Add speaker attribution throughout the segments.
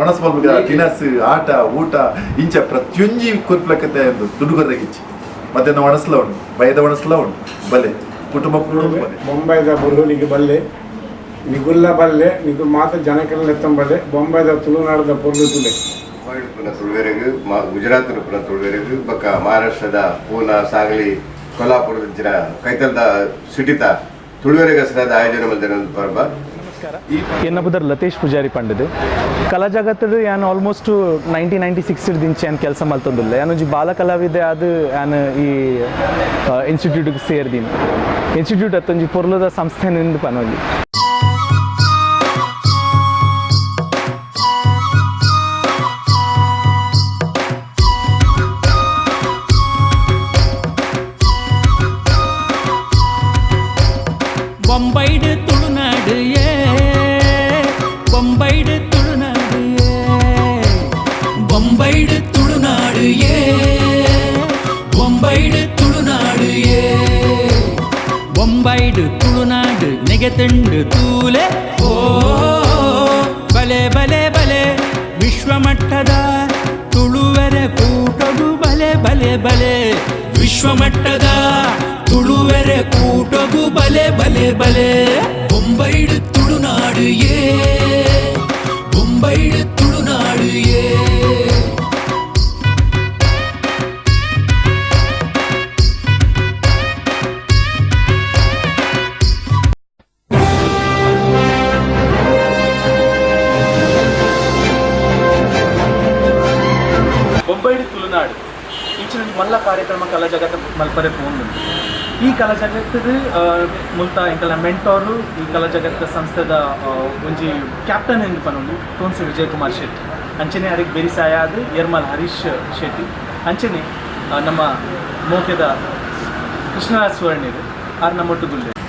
Speaker 1: ಒಣಸ್ ಮಲ್ಪುಗ ತಿನಸ್ ಆಟ ಊಟ ಇಂಚ ಪ್ರತಿಯೊಂಜಿ ಕೊರ್ಪಲಕತೆ ದುಡ್ಡು ಕೊರ್ರೆಗಿಚ್ಚಿ ಮಧ್ಯಾಹ್ನ ಒಣಸ್ಲ ಉಂಡು, ಬಯದ ಒಣಸ್ಲ ಉಂಡು, ಬಲೆ ಕುಟುಂಬ ಕೂಡ ಬಲೆ.
Speaker 2: ಬೊಂಬೈದ ಬುರುಹುಲಿಗೆ ಬಲ್ಲೆ, ನಿಗುಲ್ಲ ಬಲ್ಲೆ, ನಿಗು ಮಾತ ಜನಕಲ್ಲ ಬಲ್ಲೆ, ಬೊಂಬೈದ ತುಳುನಾಡದ ಪೊರ್ಲು ತುಲೆ.
Speaker 3: ಪುನ ತುಳುವೆರೆಗ್, ಗುಜರಾತ್ ಪುನ ತುಳುವೆರೆಗ್, ಬೊಕ್ಕ ಮಹಾರಾಷ್ಟ್ರದ ಪೂನಾ, ಸಾಗಲಿ, ಕೊಲ್ಹಾಪುರದ ಕೈತಲ್ದ ಸಿಟಿತ ತುಳುವೆರೆಗ್ ಹೆಸರಾದ ಆಯೋಜನೆ ಮಲ್ದಿನ ಪರ್ಬ.
Speaker 4: ನಮಸ್ಕಾರ, ಎನ್ನ ಪುದರ್ ಲತೇಶ್ ಪೂಜಾರಿ ಪಂಡದು. ಕಲಾ ಜಗತ್ತಡು ಯಾನ್ ಆಲ್ಮೋಸ್ಟ್ 1996 ದಿಂಚಿ ಯಾನ್ ಕೆಲಸ ಮಲ್ತೊಂದುಲ್ಲೆ. ಯಾನೊಂಜಿ ಬಾಲ ಕಲಾವಿದೆ ಆದ್ ಯಾನ್ ಈ ಇನ್ಸ್ಟಿಟ್ಯೂಟ್ಗೆ ಸೇರ್ದೀನಿ. ಇನ್ಸ್ಟಿಟ್ಯೂಟ್ ಅತ್ತೊಂಜಿ ಪೊರ್ಲುದ ಸಂಸ್ಥೆ ಎಂದು ಪನೊಲಿ.
Speaker 5: ಬೊಂಬೈಡು ತುಳುನಾಡು ಏ, ಬೊಂಬೈಡು ತುಳುನಾಡು ಏ, ಬೊಂಬೈಡು ತುಳುನಾಡು ಏ, ಬೊಂಬೈಡು ತುಳುನಾಡು ಏ, ಬೊಂಬೈಡು ತುಳುನಾಡು ನೆಗೆತುಂಡು ತೂಲೆ. ಓ ಬಲೆ ಬಲೆ ಬಲೆ, ವಿಶ್ವಮಟ್ಟದ ತುಳುವೆರೆ ಕೂಟಗು ಬಲೆ ಬಲೆ ಬಲೆ, ವಿಶ್ವಮಟ್ಟದ ತುಳುವೆರೆ ಕೂಟಗು ಬಲೆ ಬಲೆ ಬಲೆ. ಬೊಂಬೈಡು ತುಳುನಾಡು ಏ, ಬೊಂಬೈಡು ತುಳುನಾಡು ಏ.
Speaker 4: ಬೊಂಬೈಡು ತುಳುನಾಡು ಇಂಚಿನ ಒಂಜಿ ಮಲ್ಲ ಕಾರ್ಯಕ್ರಮ ಕಲಾ ಜಗತ್ತ ಮಲ್ಪರೆ ಪೋಂದುಂಡು. ಈ ಕಲಾ ಜಗತ್ತದ ಮುಲ್ತ ಎಂಕಲ್ನ ಮೆಂಟೋರು, ಈ ಕಲಾ ಜಗತ್ತ ಸಂಸ್ಥೆದ ಒಂಜಿ ಕ್ಯಾಪ್ಟನ್ ಎಂದು ಪನೊಲಿ, ತೋನ್ಸೆ ವಿಜಯಕುಮಾರ್ ಶೆಟ್ಟಿ. ಅಂಚನೆ ಅರೆಗ್ ಬೆರಿಸಾಯಾದ್ ಯರ್ಮಲ್ ಹರೀಶ್ ಶೆಟ್ಟಿ, ಅಂಚನೆ ನಮ್ಮ ಮೋಕೆದ ಕೃಷ್ಣರಾಜ್ ಸುವರ್ಣಿರು ಆರ್ ನಮ್ಮೊಟ್ಟುಗುಲ್ಲೆರ್.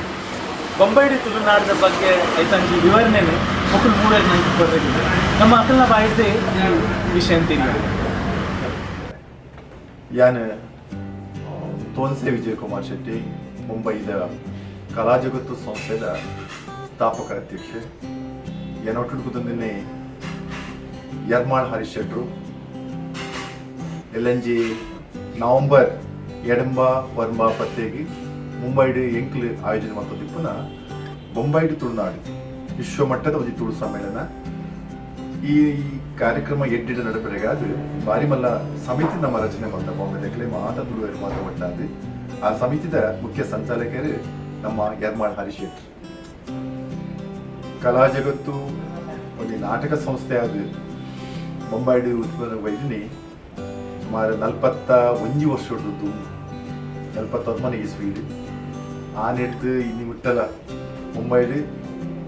Speaker 4: ಬೊಂಬೈಡು ತುಳುನಾಡದ ಬಗ್ಗೆ ಐತಂಜಿ ವಿವರಣೆನೆ ಮೊಕುಲು ಮೂವೆರ್ ನಂಕ್ ಕೊರ್ರೆಗುಲ್ಲೆರ್. ನಮ್ಮ ಅಕಲ್ನ ಬಾಯಿಡ್ದೆ ಈ ವಿಷಯ ತೆರಿಯೊಡು.
Speaker 1: ಯಾನ್ ತೋನ್ಸೆ ವಿಜಯಕುಮಾರ್ ಶೆಟ್ಟಿ, ಮುಂಬೈದ ಕಲಾ ಜಗತ್ತು ಸಂಸ್ಥೆದ ಸ್ಥಾಪಕ ಅಧ್ಯಕ್ಷೆ. ಎನ್ನೊಟ್ಟು ಕುತಂದಿನ್ನೆ ಯರ್ಮಾಳ್ ಹರೀಶ್ ಶೆಟ್ರು. ಎಲ್ಲಂಜಿ ನವೆಂಬರ್ ಎಡಂಬ ವರ್ಮ ಪತ್ತೆಗೆ ಮುಂಬೈಡ್ ಎಂಕ್ಲು ಆಯೋಜನೆ ಮಲ್ತೊಂದಿಪ್ಪುನ ಬೊಂಬೈಡ್ ತುಳುನಾಡು ವಿಶ್ವಮಟ್ಟದ ಒಂಜಿ ತುಳು ಸಮ್ಮೇಳನ. ಈ ಕಾರ್ಯಕ್ರಮ ಎಡ್ಡಿಡ ನಡಪರೆಗಾದ್ ಬಾರಿ ಮಲ್ಲ ಸಮಿತಿ ನಮ್ಮ ರಚನೆ ಮಲ್ತ ಬಾಂಬೆ ದಕ್ಲೆ ಮಾತ ತುಳುವೆರ್ ಮಾತ ಒಟ್ಟಾದ್. ಆ ಸಮಿತಿದ ಮುಖ್ಯ ಸಂಚಾಲಕರು ನಮ್ಮ ಯರ್ಮಾಳ್ ಹರೀಶ್ ಶೆಟ್ಟಿ. ಕಲಾ ಜಗತ್ತು ಒಂದು ನಾಟಕ ಸಂಸ್ಥೆ ಆದ ಬೊಂಬಾಯಿಡ್ ಉತ್ಪನ್ನ ಬೈದಿನಿ ಸುಮಾರು 41 ವರ್ಷದ್ದು, 49 ಇಸ್ವೀಡ್. ಆ ನೆಡ್ದು ಇನ್ನಿ ಮುಟ್ಟಲ ಮುಂಬೈಡ್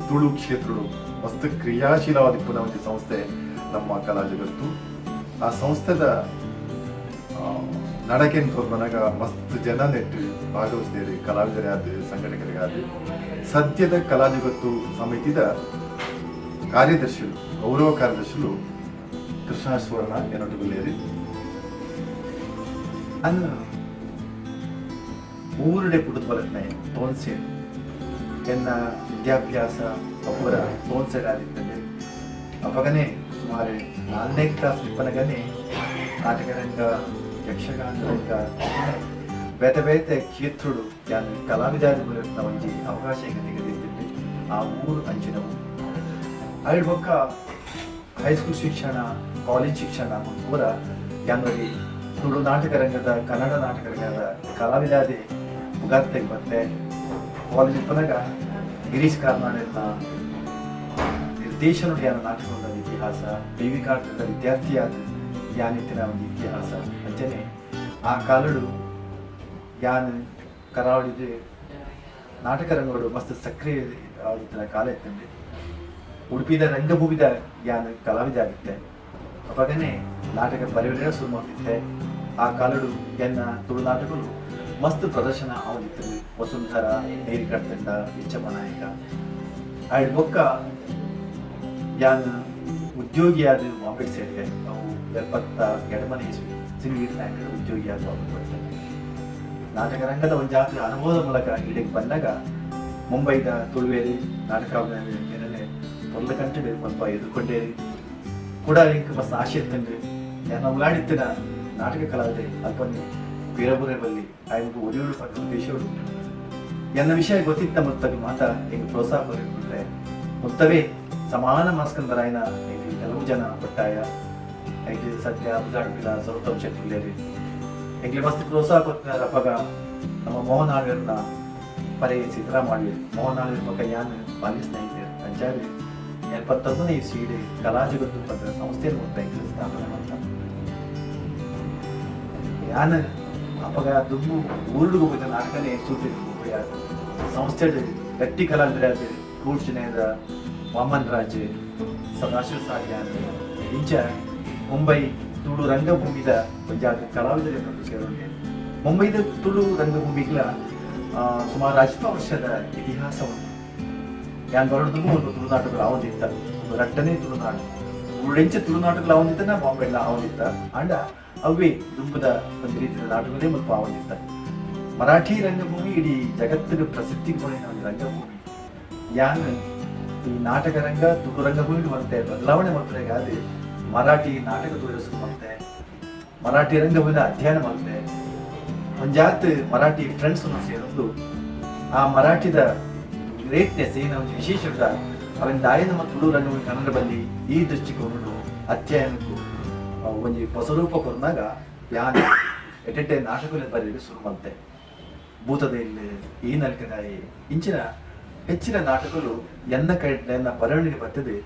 Speaker 1: ತುಳು ಕ್ಷೇತ್ರಡು ಮಸ್ತ್ ಕ್ರಿಯಾಶೀಲವಾದಿಪ್ಪುನ ಒಂಜಿ ಸಂಸ್ಥೆ ನಮ್ಮ ಕಲಾ ಜಗತ್ತು. ಆ ಸಂಸ್ಥೆದ ನಡಕೆನ್ ತೋರ್ಮನಗ ಮಸ್ತ್ ಜನ ನೆಟ್ಟು ಭಾಗವಹಿಸಿದರು, ಕಲಾವಿದರಾದ, ಸಂಘಟಕರಿಗಾದ. ಸದ್ಯದ ಕಲಾ ಜಗತ್ತು ಸಮಿತಿದ ಕಾರ್ಯದರ್ಶಿಲು, ಗೌರವ ಕಾರ್ಯದರ್ಶಿಲು ಕೃಷ್ಣ ಸುವರ್ಣ ಎನ್ನೊಟ್ಟುಗುಲ್ಲೇರಿ. ಅನ್ನು ಊರುಡೆ ಪುಟ್ಟದ ಬಲತ್ನೆ ತೋನ್ಸೆ. ಎನ್ನ ವಿದ್ಯಾಭ್ಯಾಸ ಅಪುರ ತೋನ್ಸೆಡಾದಿತ್ತಂದೆ. ಅಪಗನೆ ಸುಮಾರು 4ನೇ ಕ್ಲಾಸ್ ಇಪ್ಪನಗನೆ ನಾಟಕರಂಗ, ಯಕ್ಷಗಾನ ರಂಗ, ಬೇತೆ ಬೇತೆ ಕ್ಷೇತ್ರಡು ಯಾನ್ ಕಲಾವಿದಾದಿ ಮೂಲಕ ಒಂಜಿ ಅವಕಾಶ ತೆಗೆದಿದ್ದೆ. ಆ ಊರು ಅಂಚಿನವು. ಐಡ್ ಬೊಕ್ಕ ಹೈಸ್ಕೂಲ್ ಶಿಕ್ಷಣ, ಕಾಲೇಜ್ ಶಿಕ್ಷಣ ಪೂರ ಯಾನ್ವರಿ ತುಳು ನಾಟಕ ರಂಗದ, ಕನ್ನಡ ನಾಟಕ ರಂಗದ ಕಲಾವಿದಾದಿ ಪುಗಾರ್ತೆಗ್ ಬತ್ತೆ. ಕಾಲೇಜ್ ಇಪ್ಪನಾಗ ಗಿರೀಶ್ ಕಾರ್ನಾಡರ್ನ ನಿರ್ದೇಶನ ಯಾನ ನಾಟಕದ ಇತಿಹಾಸ, ಬಿ ವಿ ಕಾರ್ತದ ವಿದ್ಯಾರ್ಥಿಯಾದ ಯಾನಿತ್ತಿನ ಒಂದು ಇತಿಹಾಸ. ಅಂಚನೆ ಆ ಕಾಲಡು ಯಾನ್ ಕರಾವಳಿದ ನಾಟಕ ರಂಗಗಳು ಮಸ್ತ್ ಸಕ್ರಿಯ ಆಗಿತ್ತಿನ ಕಾಲ ಇತ್ತಂದೆ. ಉಡುಪಿದ ರಂಗಭೂಮಿದ ಯಾನ್ ಕಲಾವಿದ ಆಗಿತ್ತೆ. ಅಪಗನೆ ನಾಟಕ ಬರೆಯುವುದೇ ಶುರು ಮಾಡ್ತಿದ್ದೆ. ಆ ಕಾಲಡು ಎನ್ನ ತುಳು ನಾಟಕಗಳು ಮಸ್ತ್ ಪ್ರದರ್ಶನ ಆವದಿತ್ತು, ವಸುಂಧರ, ನೀರು ಕಡ್ತಂಡ, ಇಚ್ಚಮ್ಮ ನಾಯಕ. ಆಯ್ಡ್ ಬೊಕ್ಕ ಯಾನ್ ಉದ್ಯೋಗಿಯಾದ ಬಾಂಬೆ ಸೇರಿದೆ. ಅವು 72ನೇ ಇಸ್ವಿ ಸಿಂಗೀಟ್ ಬ್ಯಾಂಕ್ ಉದ್ಯೋಗಿಯಾದ ಬಾಂಬೆ ಬರ್ತೇನೆ. ನಾಟಕ ರಂಗದ ಒಂದು ಜಾತಿ ಅನುಭವದ ಮೂಲಕ ಇಲ್ಲಿಗೆ ಬಂದಾಗ ಮುಂಬೈದ ತುಳುವೇರಿ ನಾಟಕ ಪೊರ್ಲ ಕಂಟೆಡ್ ಮಲ್ಪ ಎದುರ್ಕೊಂಡೇರಿ. ಕೂಡ ಎಂಕ್ ಮಸ್ತ್ ಆಶೆ ಇತ್ತಂಡು ಯಾನ ಉಲಾಡಿತ್ತಿನ ನಾಟಕ ಕಲಾವಿದೆ ಅಲ್ಪನೆ ವೀರಬುರೆ ಬಲ್ಲಿ ಆಯ್ನకు ಒರಿಯುಡು ಪಕ್ಕ ಉದ್ದೇಶಗಳು ಎನ್ನ ವಿಷಯ ಗೊತ್ತಿತ್ತ ಮುತ್ತಗ ಮಾತ ಎಂಕ್ ಪ್ರೋತ್ಸಾಹ ಕೊರಿಬಿಟ್ರೆ ಮುತ್ತವೇ ಸಮಾನ ಮಾಸ್ಕಂದರಾಯನ ಎಂಕ್ ಕೆಲವು ಜನ ಪಟ್ಟಾಯ ಎಂಕ್ ಸತ್ಯ ಬುಜಾಡ್ಪಿಲ ಸರೋತ್ತಮ್ ಶೆಟ್ಟಿಲ್ಲೇರಿ ಎಂಕ್ಲೆ ಮಸ್ತ್ ಪ್ರೋತ್ಸಾಹ ಕೊತ್ತಿನಾರ. ಅಪ್ಪಗ ನಮ್ಮ ಮೋಹನ್ ಆಳ್ವೆರ್ನ ಪರೆ ಸೀತಾರಾಮ್ ಆಳ್ವೇರ್ ಮೋಹನ್ ಆಳ್ವೇರ್ ಪಕ್ಕ ಯಾನ್ ಬಾಲ್ಯ ಸ್ನೇಹಿತರು ಅಂಚಾರಿ 71ನೇ ಸೀಡೆ ಕಲಾ ಜಗತ್ತು ಪದ ಸಂಸ್ಥೆಯನ್ನು ಮುಟ್ಟ ಎಂಕ್ಲೆ ಸ್ಥಾಪನೆ ಮಾಡ್ತ ಯಾನ್ ಅಪ್ಪಗ ದುಂಬು ಊರುಡುಗು ಹೋಗಿದ್ದ ನಾಟಕನೇ ಸೂಟಿ ಸಂಸ್ಥೆ ಗಟ್ಟಿ ಕಲಾವಿದರಾದ ಕೂಡ್ಚಿನೇದ ವಾಮನ್ ರಾಜ್ ಸದಾಶಿವ ಸಾಲಿಯಾನ್ ಇಂಚ ಮುಂಬೈ ತುಳು ರಂಗಭೂಮಿದ ಒಂಜಾದ ಕಲಾವಿದರ ಸೇರೋಂಡೆ. ಮುಂಬೈದ ತುಳು ರಂಗಭೂಮಿಗಳ ಸುಮಾರು 50 ವರ್ಷದ ಇತಿಹಾಸ ಉಂಟು. ಯಾನ್ ಬರೋದು ಒಂದು ತುಳುನಾಟಕಗಳು ಆವೊಂದಿತ್ತ ಒಂದು ರಟ್ಟನೇ ತುಳುನಾಡು ಉಳೆಂಚ ತುಳುನಾಟಕಗಳು ಆವೊಂದಿತ್ತ ನಾ ಬಾಂಬೆಲ್ಲ ಆವೊಂದಿತ್ತ ಅಂಡ ಅವೇ ದುಂಬುದ ಒಂದು ರೀತಿಯ ನಾಟಕಗಳೇ ಮುಲ್ಪ ಆವೊಂದಿತ್ತ. ಮರಾಠಿ ರಂಗಭೂಮಿ ಇಡೀ ಜಗತ್ತಿನ ಪ್ರಸಿದ್ಧಿಗೆ ಪಡೆದ ಒಂದು ರಂಗಭೂಮಿ. ಯಾನ್ ಈ ನಾಟಕ ರಂಗ ತುಳು ರಂಗಭೂಮಿ ಮತ್ತೆ ಬದಲಾವಣೆ ಮಾಡ್ಬೇಕಾದ್ರೆ ಮರಾಠಿ ನಾಟಕ ತೋರಿಸು ಮತ್ತೆ ಮರಾಠಿ ರಂಗಭೂಮಿನ ಅಧ್ಯಯನ ಮಾಡ್ತೆ ಒಂಜಾತ್ ಮರಾಠಿ ಫ್ರೆಂಡ್ಸ್ ಸೇರೊಂದು ಆ ಮರಾಠಿದ ಗ್ರೇಟ್ನೆಸ್ ಏನು ಒಂದು ವಿಶೇಷ ಅವನ ದಾಯ ನಮ್ಮ ತುಳು ರಂಗಭೂಮಿ ಕನ್ನಡ ಬಲ್ಲಿ ಈ ದೃಷ್ಟಿಕೋನಡು ಅಧ್ಯಯನಕ್ಕೂ ಒಂಜಿ ಹೊಸರೂಪ ಕೊರ್ನಾಗ ಯಾನ್ ಎಟೆಟ್ಟೆ ನಾಟಕಗಳು ಬರೀಲಿಕ್ಕೆ ಶುರು ಮಾಡ್ತೆ. ಭೂತದ ಇಲ್ಲಿ ಈ ನಲ್ಕದಾಯಿ ಇಂಚಿನ ಹೆಚ್ಚಿನ ನಾಟಕಗಳು ಎನ್ನ ಕೈ ಎನ್ನ ಬರವಣಿಗೆ ಬರ್ತದೆ.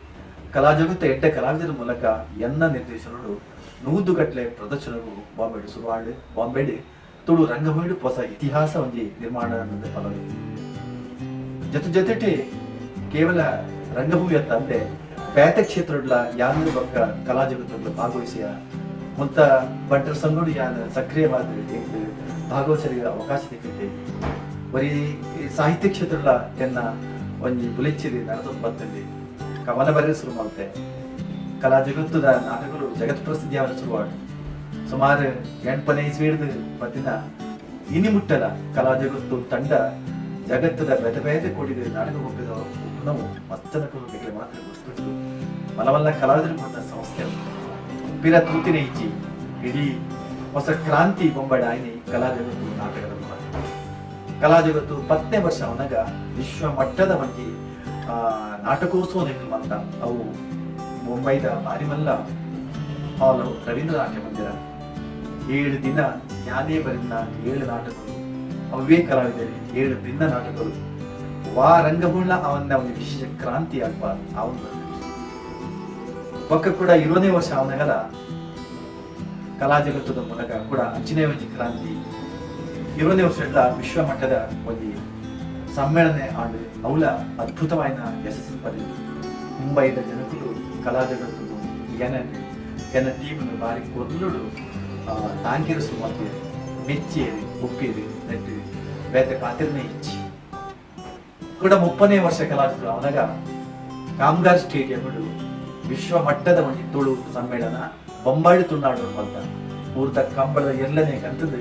Speaker 1: ಕಲಾ ಜಗತ್ತು ಎಡ್ಡೆ ಕಲಾವಿದರ ಮೂಲಕ ಎನ್ನ ನಿರ್ದೇಶನಗಳು ನೂದುಗಟ್ಟಲೆ ಪ್ರದರ್ಶನಗಳು ಬಾಂಬೆಡು ಶುರುವಾಡು ಬಾಂಬೆಡು ತುಳು ರಂಗಭೂಮಿ ಹೊಸ ಇತಿಹಾಸ ಒಂಜಿ ನಿರ್ಮಾಣ ಫಲವೇ. ಜೊತೆ ಜೊತೆಟೆ ಕೇವಲ ರಂಗಭೂಮಿ ಅಂತಂದೆ ಬೇತೆ ಕ್ಷೇತ್ರಗಳ ಯಾನ ಬಕ್ಕ ಕಲಾ ಜಗತ್ತುಗಳ ಭಾಗವಹಿಸಿಯ ಮುತ್ತ ಬಂಟರ ಸಂಘಡು ಯಾನ ಸಕ್ರಿಯವಾದ ಭಾಗವಹಿಸಲಿಗೆ ಅವಕಾಶ ಸಿಕ್ಕಿದೆ. ಬರೀ ಸಾಹಿತ್ಯ ಕ್ಷೇತ್ರಗಳ ಎನ್ನ ಒಂಜಿ ಬುಲೆಚ್ಚಿರಿ ನಡೆದು ಬರ್ತದೆ ಕವನ ಬರೆಯ ಶುರು ಮಾಡ್ತೆ. ಕಲಾ ಜಗತ್ತದ ನಾಟಕಗಳು ಜಗತ್ ಪ್ರಸಿದ್ಧಿ ಅವರ ಶುರುವಾಡು ಸುಮಾರು 8ನೇ ಇಸ್ವಿಡ್ದು ಬತ್ತಿನ ಇನಿ ಮುಟ್ಟಲ ಕಲಾ ಜಗತ್ತು ತಂಡ ಜಗತ್ತದ ಬೇತೆ ಬೇತೆ ಕೊಡಿದ ನಾಟಕ ಒಪ್ಪಿದ ನಾವು ಮಸ್ತನಕರು ಬೇಕಲೆ ಮಾತ್ರ ಗೊತ್ತುಂಟು. ಮಲವಲ್ಲ ಕಲಾವಿದರು ಕೊಟ್ಟ ಸಂಸ್ಥೆ ಪಿರ ತೂತಿನ ಇಜ್ಜಿ ಇಡೀ ಹೊಸ ಕ್ರಾಂತಿ ಬೊಂಬಾಡ ಆಯ್ನಿ ಕಲಾ ಜಗತ್ತು ನಾಟಕದ ಮೂಲಕ. ಕಲಾ ಜಗತ್ತು 10ನೇ ವರ್ಷ ಅವನಾಗ ವಿಶ್ವ ಮಟ್ಟದ ಒಂಜಿ ನಾಟಕೋತ್ಸವ ಅಂತ ಅವು ಮುಂಬೈದ ಬಾರಿಮಲ್ಲ ಹಾಲು ರವೀಂದ್ರ ನಾಟ್ಯ ಮಂದಿರ 7 ದಿನ ಯಾನೇ ಬರಿನ 7 ನಾಟಕಗಳು ಅವೇ ಕಲಾವಿದರು 7 ಭಿನ್ನ ನಾಟಕಗಳು ವಾ ರಂಗಭೂಮಿನ ಅವನ ಒಂದು ವಿಶೇಷ ಕ್ರಾಂತಿ ಅಲ್ಪ ಅವನು ಪಕ್ಕ ಕೂಡ 20ನೇ ವರ್ಷ ಅವನಗಲ ಕಲಾ ಜಗತ್ತದ ಮೂಲಕ ಕೂಡ ಅಂಚಿನೇ ಒಂಜಿ ಕ್ರಾಂತಿ 20ನೇ ವರ್ಷದ ವಿಶ್ವ ಮಟ್ಟದ ಒಂದು ಸಮ್ಮೇಳನ ಆಂಡು ಅವಳ ಅದ್ಭುತವಾದ ಯಶಸ್ಸು ಪಡೆದು ಮುಂಬೈದ ಜನತೆಗಳು ಕಲಾ ಜಗತ್ತು ಎನ್ನ ಟೀಮನ್ನು ಬಾರಿ ಕೊರ್ಲುಡು ತಾಂಕಿರಿಸು ಮಾಡ್ತೀರಿ ಮೆಚ್ಚಿಯರಿ ಒಪ್ಪಿರಿ ನೆಟ್ಟು ಬೇತೆ ಪಾತ್ರನೇ ಇಚ್ಚಿ ಕೂಡ 30ನೇ ವರ್ಷ ಕಲಾವಿದರು ಅವನಾಗ ಕಾಮ್ಗಾರ್ ಸ್ಟೇಡಿಯಂ ವಿಶ್ವ ಮಟ್ಟದ ಒಂದು ತುಳು ಸಮ್ಮೇಳನ ಬೊಂಬಾಡಿ ತುಳುನಾಡು ಅಂತ ಊರ್ದ ಕಂಬಳದ ಎಲ್ಲನೇ ಕಂತದ್ದು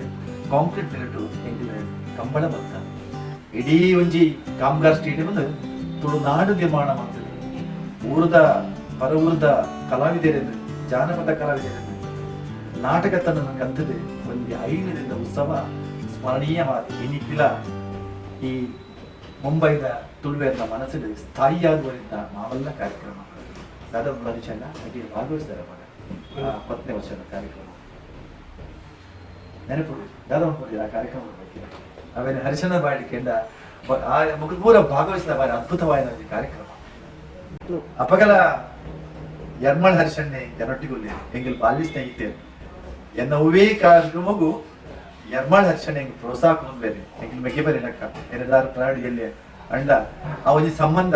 Speaker 1: ಕಾಂಕ್ರೀಟ್ ನೆಟ್ಟು ಎಂಗಿಲ ಕಂಬಳ ಬಂತ ಇಡೀ ಒಂಜಿ ಕಾಮ್ಗಾರ್ ಸ್ಟೇಡಿಯಂ ತುಳುನಾಡು ನಿರ್ಮಾಣ ಮಾಡ್ತದೆ. ಊರದ ಪರ ಊರದ ಕಲಾವಿದರೆಂದು ಜಾನಪದ ಕಲಾವಿದರೆಂದು ನಾಟಕ ತನ್ನ ಕಂತದೆ ಒಂದು 5 ದಿನದ ಉತ್ಸವ ಸ್ಮರಣೀಯವಾದ ಇನಿಕಿಲ ಈ ಮುಂಬೈದ ತುಳುವೆರ್ನ ಮನಸ್ಸಿನ ಸ್ಥಾಯಿಯಾಗುವರಿಂದ ಮಾವಲ್ಲ ಕಾರ್ಯಕ್ರಮ ದಾದಾ ಮನುಷ್ಯನ ಹಾಗೆ ಭಾಗವಹಿಸ್ತಾರೆ ಮಗ 10ನೇ ವರ್ಷದ ಕಾರ್ಯಕ್ರಮ ನೆನಪು ದಾದಾ ಆ ಕಾರ್ಯಕ್ರಮದ ಬಗ್ಗೆ ಆಮೇಲೆ ಹರಿಶನ ಬಾಳಿಕೆಂಡ ಆ ಪೂರ ಭಾಗವಹಿಸಿದ ಬಾರಿ ಅದ್ಭುತವಾದ ಒಂದು ಕಾರ್ಯಕ್ರಮ. ಅಪಗಲ ಯರ್ಮಳ್ ಹರಿಶಣ್ಣೆ ಜನೊಟ್ಟಿಗುಲ್ಲೆ ಎಂಗಲ್ ಬಾಲ್ಯ ಸ್ನೇಹಿತೆ ಎನ್ನ ಹೂವೇ ಕಾರ್ಯಕ್ರಮಗೂ ಯರ್ಮಾಳ್ ಹರ್ಷಣೆ ಹೆಂಗೆ ಪ್ರೋತ್ಸಾಹ ಬೇರೆ ಎಂಗಿಲ್ ಮೆಗೆ ಬೇರೆ ನಕ್ಕ ಎರಡಾರು ಪ್ರಾಣಿ ಎಲ್ಲಿ ಅಂಡ ಆ ಒಂಜಿ ಸಂಬಂಧ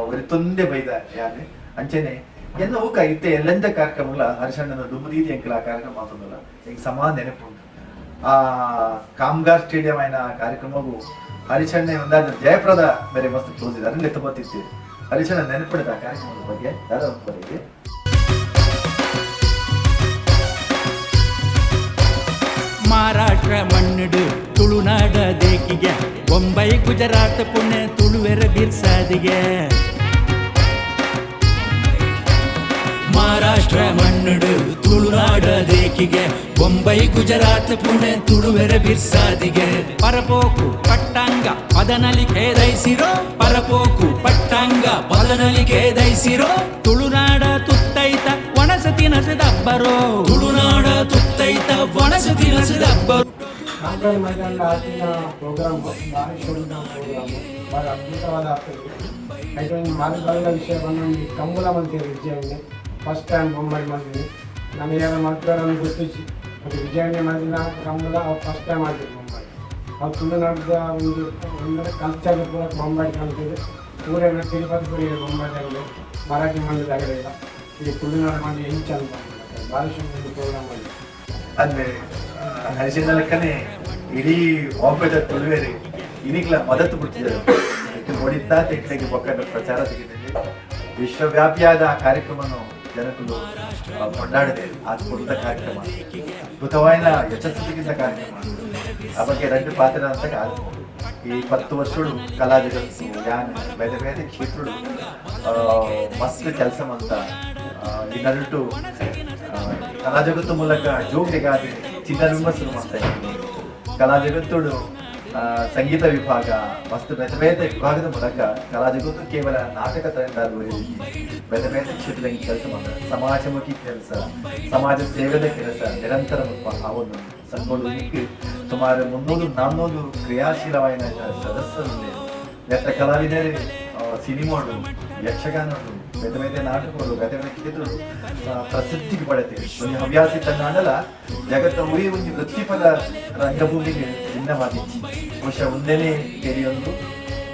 Speaker 1: ಒರಿ ತೊಂದೆ ಬೈದ ಯಾನೆ ಅಂಚೆನೆ ಎನ್ನ ಊಕ ಇತ್ತೆ ಎಲ್ಲೆಂದ ಕಾರ್ಯಕ್ರಮಗಳ ಹರ್ಷಣ್ಣನ ದುಮ್ಮದೀದಿ ಎಂಕಲ ಆ ಕಾರ್ಯಕ್ರಮ ಮಾತಂದಲ್ಲ ಎಂಕ್ ಸಮಾನ ನೆನಪುಂಡು. ಆ ಕಾಮ್ಗಾರ್ ಸ್ಟೇಡಿಯಂ అయిన ಕಾರ್ಯಕ್ರಮಗೂ ಹರಿಶಣ್ಣೆ ಒಂದಾದ ಜಯಪ್ರದ ಬೇರೆ ಮಸ್ತ್ ಕ್ಲೋಸ್ ಇದೆ ಅದರಲ್ಲಿ ಎತ್ತಬತ್ತಿತ್ತು ಹರಿಶಣ್ಣ ನೆನಪಿಡಿದ ಆ ಕಾರ್ಯಕ್ರಮದ ಬಗ್ಗೆ ದಾದಾ ಬಗ್ಗೆ.
Speaker 5: ಮಹಾರಾಷ್ಟ್ರ ಮಣ್ಣುಡು ತುಳುನಾಡ ದೇಕಿಗೆ ಬೊಂಬೈ ಗುಜರಾತ್ ಪುಣೆ ತುಳುವೆರ ಬಿರ್ಸಾದಿಗೆ. ಮಹಾರಾಷ್ಟ್ರ ಮಹಾರಾಷ್ಟ್ರ ಮಣ್ಣುಡು ತುಳುನಾಡ ದೇಕಿಗೆ ಬೊಂಬೈ ಗುಜರಾತ್ ಪುಣೆ ತುಳುವೆರ ಬಿರ್ಸಾದಿಗೆ ಪರಪೋಕು ಪಟ್ಟಾಂಗ ಪದನಲಿಕೆ ದೈಸಿರೋ ಪರಪೋಕು ಪಟ್ಟಾಂಗ ಪದನಲಿಕೆ ದೈಸಿರೋ ತುಳುನಾಡ ತುತ್ತೈತ ಒಣಸ ತಿನಸದಬ್ಬರೋ ತುಳುನಾಡ ತುತ್ತೈತ ಒಣಸ ತಿನಸದಬ್ಬರೋ.
Speaker 2: ಕಾಂತಾರ ಮೈದಾನದ ಆತಿನ ಪ್ರೋಗ್ರಾಮ್ ಭಾರಿ ಶೋಭಿತ ಪ್ರೋಗ್ರಾಮ್, ಭಾರಿ ಅದ್ಭುತವಾದ ಆಗ್ತದೆ. ಯಾಕಂದ್ರೆ ಮಾರಿ ಬಲ್ಲ ವಿಷಯ ಬಂದು ಈ ಕಂಬಳ ಮಂತ್ರಿ ವಿಜಯಣ್ಣೆ ಫಸ್ಟ್ ಟೈಮ್ ಬೊಂಬೈ ಬಂದಿದೆ. ನಾನು ಯಾರು ಮಾತ್ರ ನಮ್ಗೆ ಗೊತ್ತಿಚ್ಚಿ ಮತ್ತು ವಿಜಯಣ್ಣೆ ಮಂದಿನ ಕಂಬಳ ಅವ್ರು ಫಸ್ಟ್ ಟೈಮ್ ಆಗಿದೆ ಬೊಂಬೈ. ಅವ್ರು ತುಳುನಾಡದ ಒಂದು ಅಂದರೆ ಕಲ್ಚರ್ ಪೂರ ಬೊಂಬೈ ಕಾಣ್ತಿದೆ. ಪೂರ ತಿರುಪತಿ ಪುರಿ ಬೊಂಬೈದಾಗಲಿ ಮರಾಠಿ ಮಂದಿದಾಗಲಿಲ್ಲ, ಈ ತುಳುನಾಡು ಮಂದಿ ಹೆಂಚು ಅಂತ ಭಾರಿ ಶೋಭಿತ ಪ್ರೋಗ್ರಾಮ್ ಆಗಿದೆ.
Speaker 1: ಅಂದ್ರೆ ಹರಿಶನ ಲೆಕ್ಕನೆ ಇಡೀ ಬಾಂಬೆದ ತುಳುವೇರಿ ಇನಿಗ್ಲ ಮದತ್ತು ಬಿಡ್ತಿದ್ದಾರೆ. ಹೊಡಿತಾ ತೆಕ್ಕಗೆ ಬೊಕ್ಕದ ಪ್ರಚಾರ ತೆಗೆದಿದೆ. ವಿಶ್ವವ್ಯಾಪಿಯಾದ ಆ ಕಾರ್ಯಕ್ರಮವನ್ನು ಜನಕುಲು ಕೊಂಡಾಡಿದೆ. ಆ ಕೊಡುತ್ತ ಕಾರ್ಯಕ್ರಮ ಅದ್ಭುತವಾದ ಯಶಸ್ಸು ಕಾರ್ಯಕ್ರಮ. ಆ ಬಗ್ಗೆ రెండు ಪಾತ್ರ ಅಂತ ಕಾದು ಈ 10 ವರ್ಷಗಳು ಕಲಾ ಜಗತ್ತು ಯಾನ್ ಬೇರೆ ಬೇರೆ ಕ್ಷೇತ್ರಗಳು ಮಸ್ತ್ ಕೆಲಸ ಅಂತ ಈ ನಡುಟು ಕಲಾ ಜಗತ್ತು ಮೂಲಕ ಜೋಗ್ಲಿಗಾದ ಚಿನ್ನ ವಿಮರ್ಶೆ ಮಾಡ್ತಾ ಇದ್ದೀನಿ. ಕಲಾ ಜಗತ್ತುಡು ಸಂಗೀತ ವಿಭಾಗ ಮಸ್ತ್ ಬೇರೆ ಬೇರೆ ವಿಭಾಗದ ಮೂಲಕ ಕಲಾ ಜಗತ್ತು ಕೇವಲ ನಾಟಕ ತಂಡ ಬೇರೆ ಬೇರೆ ಕ್ಷೇತ್ರದಲ್ಲಿ ಕೆಲಸ ಮಾಡ್ತಾರೆ. ಸಮಾಜಮುಖಿ ಕೆಲಸ, ಸಮಾಜ ಸೇವೆದ ಕೆಲಸ ನಿರಂತರ ಆ ಒಂದು ಸಂಘಗಳು ಸುಮಾರು 300-400 ಕ್ರಿಯಾಶೀಲವಾದ ಸದಸ್ಯರು ನೆತ್ತ ಕಲಾವಿದರು, ಸಿನಿಮಾಗಳು, ಯಕ್ಷಗಾನಗಳು, ಬೇರೆ ಬೇರೆ ನಾಟಕಗಳು, ಬೇರೆ ಬೇರೆ ಕ್ಷೇತ್ರಗಳು ಪ್ರಸಿದ್ಧಿಗೆ ಪಡೆದಿವೆ. ಒಂದು ಹವ್ಯಾಸಿ ತನ್ನಲ್ಲ ಜಗತ್ತ ಉರಿ ಒಂದು ವೃತ್ತಿಪರ ರಂಗಭೂಮಿಗೆ ಭಿನ್ನವಾದಿಚ್ಚಿ ಬಹುಶಃ ಒಂದೇನೆ ಕೇಳಿಯೊಂದು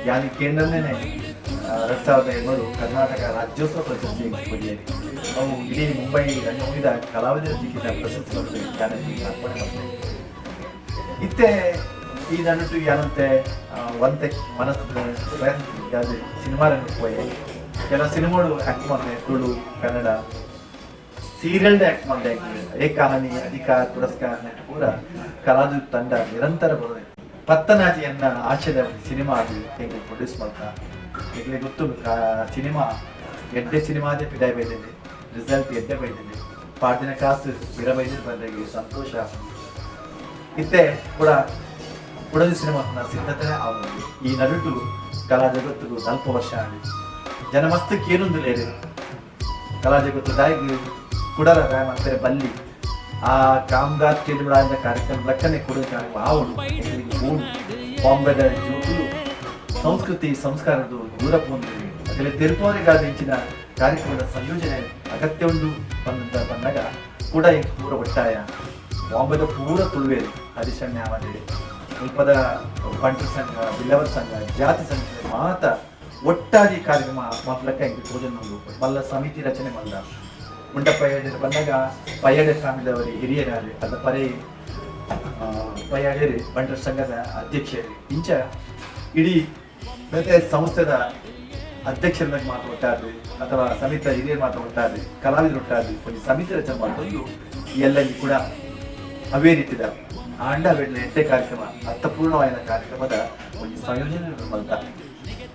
Speaker 1: ಯಾನಿ ಕೇಂದ್ರನೇ 2008 ಕರ್ನಾಟಕ ರಾಜ್ಯೋತ್ಸವ ಪ್ರಶಸ್ತಿ ಪಡೆಯಿರಿ. ಅವು ಇಡೀ ಮುಂಬೈ ರಂಗಭೂಮಿದ ಕಲಾವಿದರ ಸಿಕ್ಕಿದ ಪ್ರಶಸ್ತಿ ಅರ್ಪಣೆ ಮಾಡ್ತಾರೆ. ಇತ್ತೆ ಈ ನಡುಟು ಯಾನಂತೆ ಒಂತೆ ಮನಸ್ಸು ಪ್ರಯತ್ನ ಸಿನಿಮಾ ರಂಗಕ್ಕೆ ಹೋಯ್ ಕೆಲ ಸಿನಿಮಾಡು ಆ್ಯಕ್ಟ್ ಮಾಡಿದೆ. ತುಳು, ಕನ್ನಡ ಸೀರಿಯಲ್ ಆ್ಯಕ್ಟ್ ಮಾಡಿದೆ. ಏಕ್ ಕಹಾನಿ, ಅಧಿಕಾರ, ಪುರಸ್ಕಾರ ನೆಟ್ ಪೂರ ಕಲಾಜು ತಂಡ ನಿರಂತರ ಬರೋದೆ. ಪತ್ತನಾಜಿಯನ್ನ ಆಶಯದ ಒಂದು ಸಿನಿಮಾ ಅದು ಹೆಂಗೆ ಪ್ರೊಡ್ಯೂಸ್ ಮಾಡ್ತಾ ಈಗಲೇ ಗೊತ್ತು. ಸಿನಿಮಾ ಎಡ್ಡೆ ಸಿನಿಮಾದೇ ಪಿದಾಯ್ ಬೈದಿದೆ, ರಿಸಲ್ಟ್ ಎಡ್ಡೆ ಬೈದಿದೆ, ಪಾಡ್ದಿನ ಕಾಸು ಬಿರ ಬೈದಿದ್ದು ಬಂದಾಗಿ ಸಂತೋಷ. ಇತ್ತೆ ಕೂಡ ಕುಡದಿ ಸಿನಿಮಾ ಸಿದ್ಧತೆ ಆಗುವುದು. ಈ ನಡುಟು ಕಲಾ ಜಗತ್ತು 40 ವರ್ಷ ಆಗಿ ಜನ ಮಸ್ತ್ ಕೇನುಂದು ಲೇರು ಕಲಾ ಜಗತ್ತು ದಾಯಿಗ್ ಕುಡರ ಅಂತಾರೆ ಬಲ್ಲಿ ಆ ಕಾಮಗಾರ್ ಸ್ಟೇಡಿಯಂ ಕಾರ್ಯಕ್ರಮ ಲಕ್ಕನೆ ಕೊಡ ಕಾರ್ಯಕ್ರಮ ಆವಡು ಓಡು ಬಾಂಬೆದ ಜೋಕುಲು ಸಂಸ್ಕೃತಿ ಸಂಸ್ಕಾರದ ದೂರ ಪೋಂದು ಅದರಲ್ಲಿ ತೆರುಪುವರಿಗಾದ ಇಂಚಿನ ಕಾರ್ಯಕ್ರಮದ ಸಂಯೋಜನೆ ಅಗತ್ಯ ಉಂಡು ಬಂದ ಬಂದಾಗ ಕೂಡ ಇಂಕ್ ಪೂರ ಒಟ್ಟಾಯ ಬಾಂಬೆದ ಪೂರ ತುಳುವೇರು ಹರಿಶಣ್ಯ ಆವದೆ ಮುಲ್ಪದ ಬಂಟರ ಸಂಘ, ಬಿಲ್ಲವರ ಸಂಘ, ಜಾತಿ ಸಂಘ ಮಾತ ಒಟ್ಟಾಗಿ ಕಾರ್ಯಕ್ರಮ ಮಫ್ಲಕ್ಕ ಇಂಕ್ ತೋಜನ್ ಮಲ್ಲ ಸಮಿತಿ ರಚನೆ ಮಲ್ಲ ಮುಂಡ ಪಯ್ಯಾಡಿ ಬಂದಾಗ ಪಯ್ಯಾಡೆ ಫ್ಯಾಮಿಲಿಯವರಿ ಹಿರಿಯರಾರಿ ಅದ ಪರೇ ಪಯ್ಯಾಡೇರಿ ಬಂಟರ ಸಂಘದ ಅಧ್ಯಕ್ಷರು ಇಂಚ ಇಡೀ ಮತ್ತೆ ಸಂಸ್ಥೆದ ಅಧ್ಯಕ್ಷರ ಮಾತು ಒಟ್ಟಾದ್ರಿ ಅಥವಾ ಸಮಿತಿಯ ಹಿರಿಯರ ಮಾತು ಒಟ್ಟಾದ್ರಿ ಕಲಾವಿದರು ಒಟ್ಟಾದ್ರಿ ಒಂದು ಸಮಿತಿ ರಚನೆ ಮಾಡ್ಕೊಂಡು ಎಲ್ಲಲ್ಲಿ ಕೂಡ ಅವೇ ರೀತಿದ ಆಂಡ ಬೆಡ್ಲೆ ಎಟ್ಟೆ ಕಾರ್ಯಕ್ರಮ ಅರ್ಥಪೂರ್ಣವಾದ ಕಾರ್ಯಕ್ರಮದ ಒಂದು ಸಂಯೋಜನೆ ಮಲ್ತ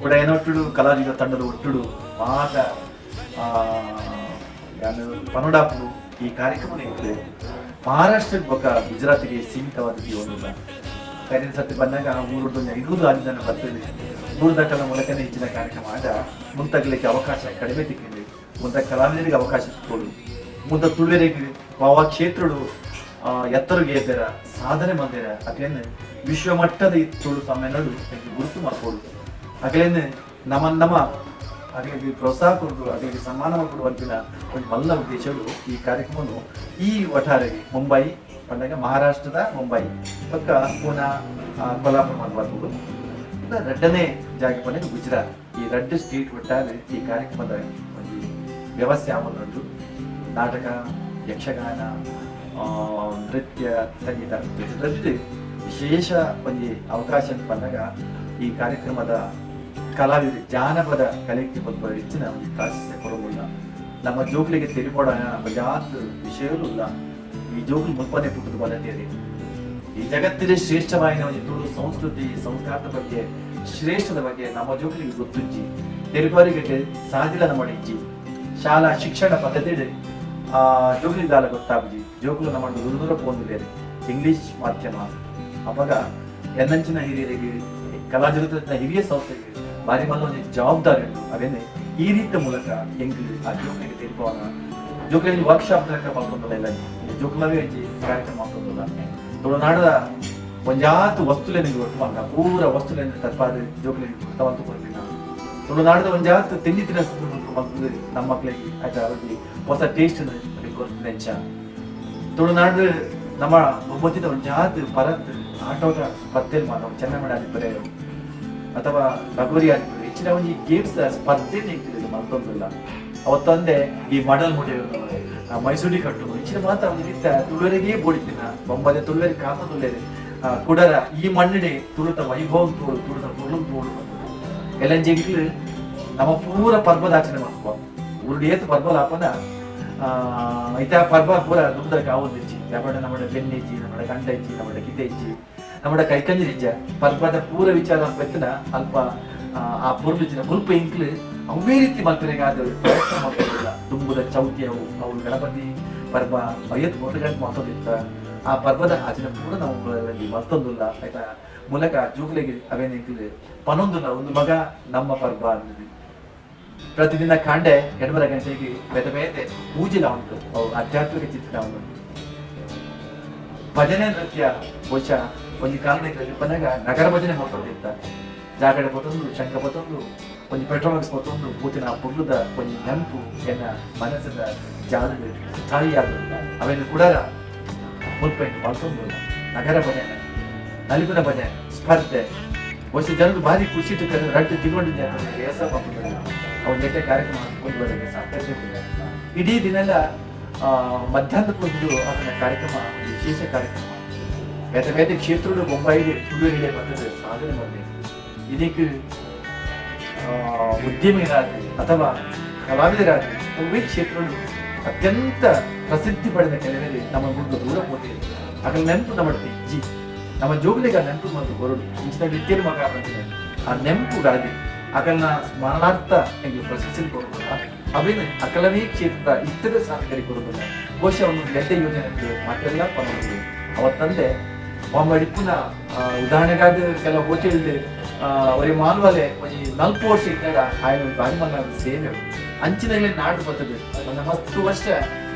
Speaker 1: ಕೂಡ ಏನೊಟ್ಟುಡು ಕಲಾವಿದ ತಂಡದ ಒಟ್ಟುಡು ಮಾತ ಯಾನು ಪನೋಡಾಪು ಈ ಕಾರ್ಯಕ್ರಮ ಇತ್ತು ಮಹಾರಾಷ್ಟ್ರಕ್ಕೆ ಬೊಕ್ಕ ಗುಜರಾತಿಗೆ ಸೀಮಿತವಾದ ಒಂದು ಕರಿನ ಸತಿ ಬಂದಾಗ ಊರು 500 ಜನ ಬರ್ತದೆ. ಊರು ಮೂಲಕನೇ ಹೆಚ್ಚಿನ ಕಾರ್ಯಕ್ರಮ ಆದ ಮುಂತಾಗ್ಲಿಕ್ಕೆ ಅವಕಾಶ ಕಡಿಮೆ ತಿಕ್ಕಿದೆ. ಮುಂದೆ ಕಲಾವಿದರಿಗೆ ಅವಕಾಶ ಸಿಕ್ಕೋಡು ಮುಂದೆ ತುಳುವರಿಗೆ ಪಾವ ಕ್ಷೇತ್ರಡು ಎತ್ತರಿಗೆ ಎದ್ದರ ಸಾಧನೆ ಮಂದಿರ ಅಕ್ಲೇನು ವಿಶ್ವಮಟ್ಟದ ಈ ತುಳು ಸಮ್ಮೇಳನ ಗುರುತು ಮಾಡ್ಕೊಡು ಅಕ್ಲೇನು ನಮ್ಮ ನಮ್ಮ ಅಗಳಿಗೆ ಪ್ರೋತ್ಸಾಹ ಕೊಡು ಅಗಳಿಗೆ ಸನ್ಮಾನ ಕೊಡುವಂತಿನ ಒಂದು ಮಲ್ಲ ಉದ್ದೇಶಗಳು ಈ ಕಾರ್ಯಕ್ರಮವನ್ನು ಈ ಒಟ್ಟಾರೆಗೆ ಮುಂಬೈ ಪಂಡಾಗ ಮಹಾರಾಷ್ಟ್ರದ ಮುಂಬೈ ಪಕ್ಕ ಪೂನಾ, ಕೊಲ್ಹಾಪುರ ಮಾಡಬಾರ್ದು. ರಡ್ಡನೇ ಜಾಗ ಪಂಡಾಗ ಗುಜರಾತ್. ಈ ರಡ್ಡು ಸ್ಟೇಟ್ ಒಟ್ಟಾರೆ ಈ ಕಾರ್ಯಕ್ರಮದ ಒಂದು ವ್ಯವಸ್ಥೆ ಆವೊಂದುಂಟು. ನಾಟಕ, ಯಕ್ಷಗಾನ, ನೃತ್ಯ, ಸಂಗೀತ ಜೊತೆ ವಿಶೇಷ ಒಂದು ಅವಕಾಶ ಬಂದಾಗ ಈ ಕಾರ್ಯಕ್ರಮದ ಕಲಾವಿದರು ಜಾನಪದ ಕಲೆಗೆ ಒಂದು ಹೆಚ್ಚಿನ ಒಂದು ಪ್ರಾಶಸ್ತ್ಯ ಕೊಡೋದಿಲ್ಲ. ನಮ್ಮ ಜೋಕ್ಲಿಗೆ ತೆರಿಪೋಡ ಬಜಾತ್ ವಿಷಯವೂ ಇಲ್ಲ. ಈ ಜೋಗುಲು ಮುಲ್ಪನೆ ಪುಟ್ಟದ ಬಲತೇರಿ ಈ ಜಗತ್ತಿನ ಶ್ರೇಷ್ಠವಾದ ಒಂದು ತುಳು ಸಂಸ್ಕೃತಿ ಸಂಸ್ಕಾರದ ಬಗ್ಗೆ ಶ್ರೇಷ್ಠದ ಬಗ್ಗೆ ನಮ್ಮ ಜೋಕುಲಿಗೆ ಗೊತ್ತುಜ್ಜಿ ತೆರಿಪಾರಿಗೆ ಸಾಧಿಲ ನಮ್ಮ ಇಜ್ಜಿ ಶಾಲಾ ಶಿಕ್ಷಣ ಪದ್ಧತಿ. ಜೋಕುಲಿ ದಾಲ ಗೊತ್ತಾಪುಜಿ. ಜೋಕುಲು ನಮ್ಮ ದೂರ ದೂರ ಪೋಂದುಲ್ಲೆರ್ ಇಂಗ್ಲಿಷ್ ಮಾಧ್ಯಮ. ಅಪಗ ಎನ್ನಂಚಿನ ಹಿರಿಯರಿಗೆ, ಕಲಾಜಗತ್ತಿನ ಹಿರಿಯ ಸಂಸ್ಥೆಗೆ ಬಾರಿ ಮಲ್ಲ ಒಂಜಿ ಜವಾಬ್ದಾರಿ ಉಂಡು. ಅವೇನೆ ಈ ರೀತಿಯ ಮೂಲಕ ಎಂಕ್ ಆ ಜೋಕುಲಿಗೆ ತೆರಿಪಾವನ. ಜೋಕುಲಿಗೆ ವರ್ಕ್ಶಾಪ್ ತನಕ ಮಲ್ತೊಂದುಲ್ಲ, ಇಲ್ಲ ಜೋಕುಲವೇ ಒಂಜಿ ಕಾರ್ಯಕ್ರಮ ಮಲ್ತೊಂದುಲ್ಲ. ತುಳುನಾಡದ ಒಂಜಾತ್ ವಸ್ತುಲೆನ್ ಒಟ್ಟು ಮಲ್ತ ಪೂರ ವಸ್ತುಲೆನ್ ತಪ್ಪಾದ್ ಜೋಕುಲೆಗ್ ತವಂತು ಕೊರ್ಪಿನ, ತುಳುನಾಡದ ಒಂಜಾತ್ ತಿಂಡಿ ತಿನಸು ಮಲ್ತುದು ನಮ್ಮ ಮಕ್ಳಿಗೆ ಆಯ್ತಾ ಒಂಜಿ ಹೊಸ ಟೇಸ್ಟ್ ಕೊರ್ಪಿನ. ತುಳುನಾಡು ನಮ್ಮ ಒಬ್ಬತ್ತಿದ ಒಂಜಾತ್ ಪರತ್ ಆಟೋದ ಸ್ಪರ್ಧೆ ಮಾತ, ಚೆನ್ನಮಣ ಆದಿಪ್ಪರೆ ಅಥವಾ ಲಗೋರಿ ಆದಿಪ್ಪರೆ, ಹೆಚ್ಚಿನ ಒಂಜಿ ಗೇಮ್ಸ್ ಸ್ಪರ್ಧೆ ಮಲ್ತೊಂದುಲ್ಲ. ಅವತ್ತೊಂದೇ ಈ ಮಡಲ್ ಮುಡಿಯೋದು, ಮೈಸೂರಿ ಕಟ್ಟುದು, ಹೆಚ್ಚಿನ ಮಾತ್ರ ಒಂದು ರೀತಿಯ ತುಳುವರಿಗೆ ಬೋಡಿತಿನ ಬೊಂಬದೆ ತುಳುವರಿಗೆ ಕಾಸ ತುಳುವರೆ ಕುಡರ ಈ ಮಣ್ಣಿಡೆ ತುಳುತ ವೈಭವ ತೋಳು, ತುಳುತ ಪೊರ್ಲು ತೋಳು. ಎಲಂಜಿಗ್ಲು ನಮ್ಮ ಪೂರ ಪರ್ವದ ಆಚರಣೆ ಮಾಡ್ಕೊ ಊರುಡು ಏತ್ ಪರ್ವಲ ಆಪನ ಇತ್ತ ಪರ್ವ ಪೂರ ದುಂದರ ಆವೊಂದಿಜ್ಜಿ. ಯಾಪಂಡ ನಮ್ಮಡ ಬೆನ್ನಿಜ್ಜಿ, ನಮ್ಮಡ ಗಂಡ ಇಜ್ಜಿ, ನಮ್ಮಡ ಕಿತೆ ಇಜ್ಜಿ, ನಮ್ಮಡ ಕೈಕಂಜಿರಿಜ್ಜ. ಪರ್ವದ ಪೂರ ವಿಚಾರ ಬೆತ್ತನ ಅಲ್ಪ ಆ ಪೊರ್ಲು ಮುಲ್ಪ ಇಂಕ್ಲು ಅವೇ ರೀತಿ ಮಲ್ಪನೆಗಾದ ಪ್ರಯತ್ನ ಮಾಡ್ತಿಲ್ಲ. ತುಂಬುದ ಚೌತಿ ಅವು ಅವು ಗಣಪತಿ ಪರ್ವ ಐವತ್ತು ವರ್ಷ ಮಾಡ್ತದಿತ್ತ. ಆ ಪರ್ವದ ಆಚರಣೆ ಪೂರ ನಾವು ಮಲ್ತೊಂದುಲ್ಲ. ಆಯ್ತಾ ಮೂಲಕ ಜೋಕ್ಲೆಗೆ ಅವೇನು ಪನೊಂದುಲ್ಲ ಒಂದು ಮಗ ನಮ್ಮ ಪರ್ವ ಅಂದಿದೆ. ಪ್ರತಿದಿನ ಕಾಂಡೆ 8:30 ಗಂಟೆಗೆ ಬೇತೆ ಬೇತೆ ಪೂಜೆಲ ಉಂಟು, ಅವು ಆಧ್ಯಾತ್ಮಿಕ ಚಿತ್ರ ಉಂಟು, ಭಜನೆ ನೃತ್ಯ. ಬಹುಶಃ ಒಂಜಿ ಕಾಲದ ಪನಗ ನಗರ ಭಜನೆ ಮಲ್ತೊಂದಿತ್ತ. ಜಾಗಡೆ ಪತ್ತೊಂದು, ಶಂಕ ಪತ್ತೊಂದು, ಒಂಜಿ ಪೆಟ್ರೋಮ್ಯಾಕ್ಸ್ ಪತ್ತೊಂದು ಪೂತಿನ ಪುರ್ಲುದ ಒಂಜಿ ನೆನಪು ಎನ್ನ ಮನಸ್ಸಿನ ಜಾಲದ ಸ್ಥಾಯಿಯಾದ. ಅವೇನು ಕುಡರ ಮುಲ್ಪೆಂಟು ಮಲ್ತೊಂದು ನಗರ ಭಜನೆ, ನಲಿಪುನ ಭಜನೆ ಸ್ಪರ್ಧೆ. ಬಹುಶಃ ಜನರು ಭಾರಿ ಖುಷಿ ಇಟ್ಟು ರಡ್ಡು ತಿಗೊಂಡಿದ್ದೆ ಏಸ ಅವ್ರ ಜೊತೆ ಕಾರ್ಯಕ್ರಮ ಮುಂದುವರೆಗೆ ಸಾಕಷ್ಟು. ಇಡೀ ದಿನ ಮಧ್ಯಾಹ್ನಕ್ಕೊಂದು ಅದನ್ನ ಕಾರ್ಯಕ್ರಮ, ಒಂದು ವಿಶೇಷ ಕಾರ್ಯಕ್ರಮ. ಬೇರೆ ಬೇರೆ ಕ್ಷೇತ್ರಗಳು ಬೊಂಬಾಯಿಗೆ ತುಳುವರಿಗೆ ಬರ್ತದೆ ಸಾಧನೆ ಬಂದೆ. ಇದಕ್ಕೆ ಉದ್ಯಮಿಗಳಾಗಲಿ ಅಥವಾ ಕಲಾವಿದರಾಗಲಿ ಅವೇ ಕ್ಷೇತ್ರಗಳು ಅತ್ಯಂತ ಪ್ರಸಿದ್ಧಿ ಪಡೆದ ಕೆಲವೇ ನಮ್ಮ ಗುಡ್ಡ ದೂರ ಹೋಗಿದೆ. ಅಗಲ ನೆನಪು ನಮ್ಮ ಇಜ್ಜಿ, ನಮ್ಮ ಜೋಗುಲಿಗ ನೆನಪು ಮತ್ತು ಹೊರಡು ಇಂಚಿನ ವಿದ್ಯೆ ಮಗ ಬಂದಿದೆ. ಆ ನೆನಪುಗಾಗಿ ಅಗಲ್ನ ಸ್ಮರಣಾರ್ಥ ಎಂಗೆ ಪ್ರಶಸ್ತಿ ಕೊಡುವುದಿಲ್ಲ. ಅವೇನು ಅಕಲವೇ ಕ್ಷೇತ್ರದ ಇತರ ಸಾಧಕರಿಗೆ ಕೊಡುವುದಿಲ್ಲ. ಬಹುಶಃ ಒಂದು ಗೆಡ್ಡೆ ಯೋಜನೆ ಮಾತೆಲ್ಲ ಪರವಾಗಿಲ್ಲ. ಅವತ್ತಂದೆ ಬಾಂಬಡಿಪ್ಪುನ ಉದಾಹರಣೆಗಾದ ಕೆಲವು ಹೋಟೆಲ್ ಅವರಿ ಮಾಲ್ವಲೆ ಒಂಜಿ 40 ವರ್ಷ ಇದ್ದಾಗ ಆಯನ ಒಂದು ಬಾರಿ ಮಲ್ಲ ಸೇವೆ ಅಂಚಿನಲ್ಲಿ ನಾಡು ಬರ್ತದೆ. ಒಂದು ಮಸ್ತು ವರ್ಷ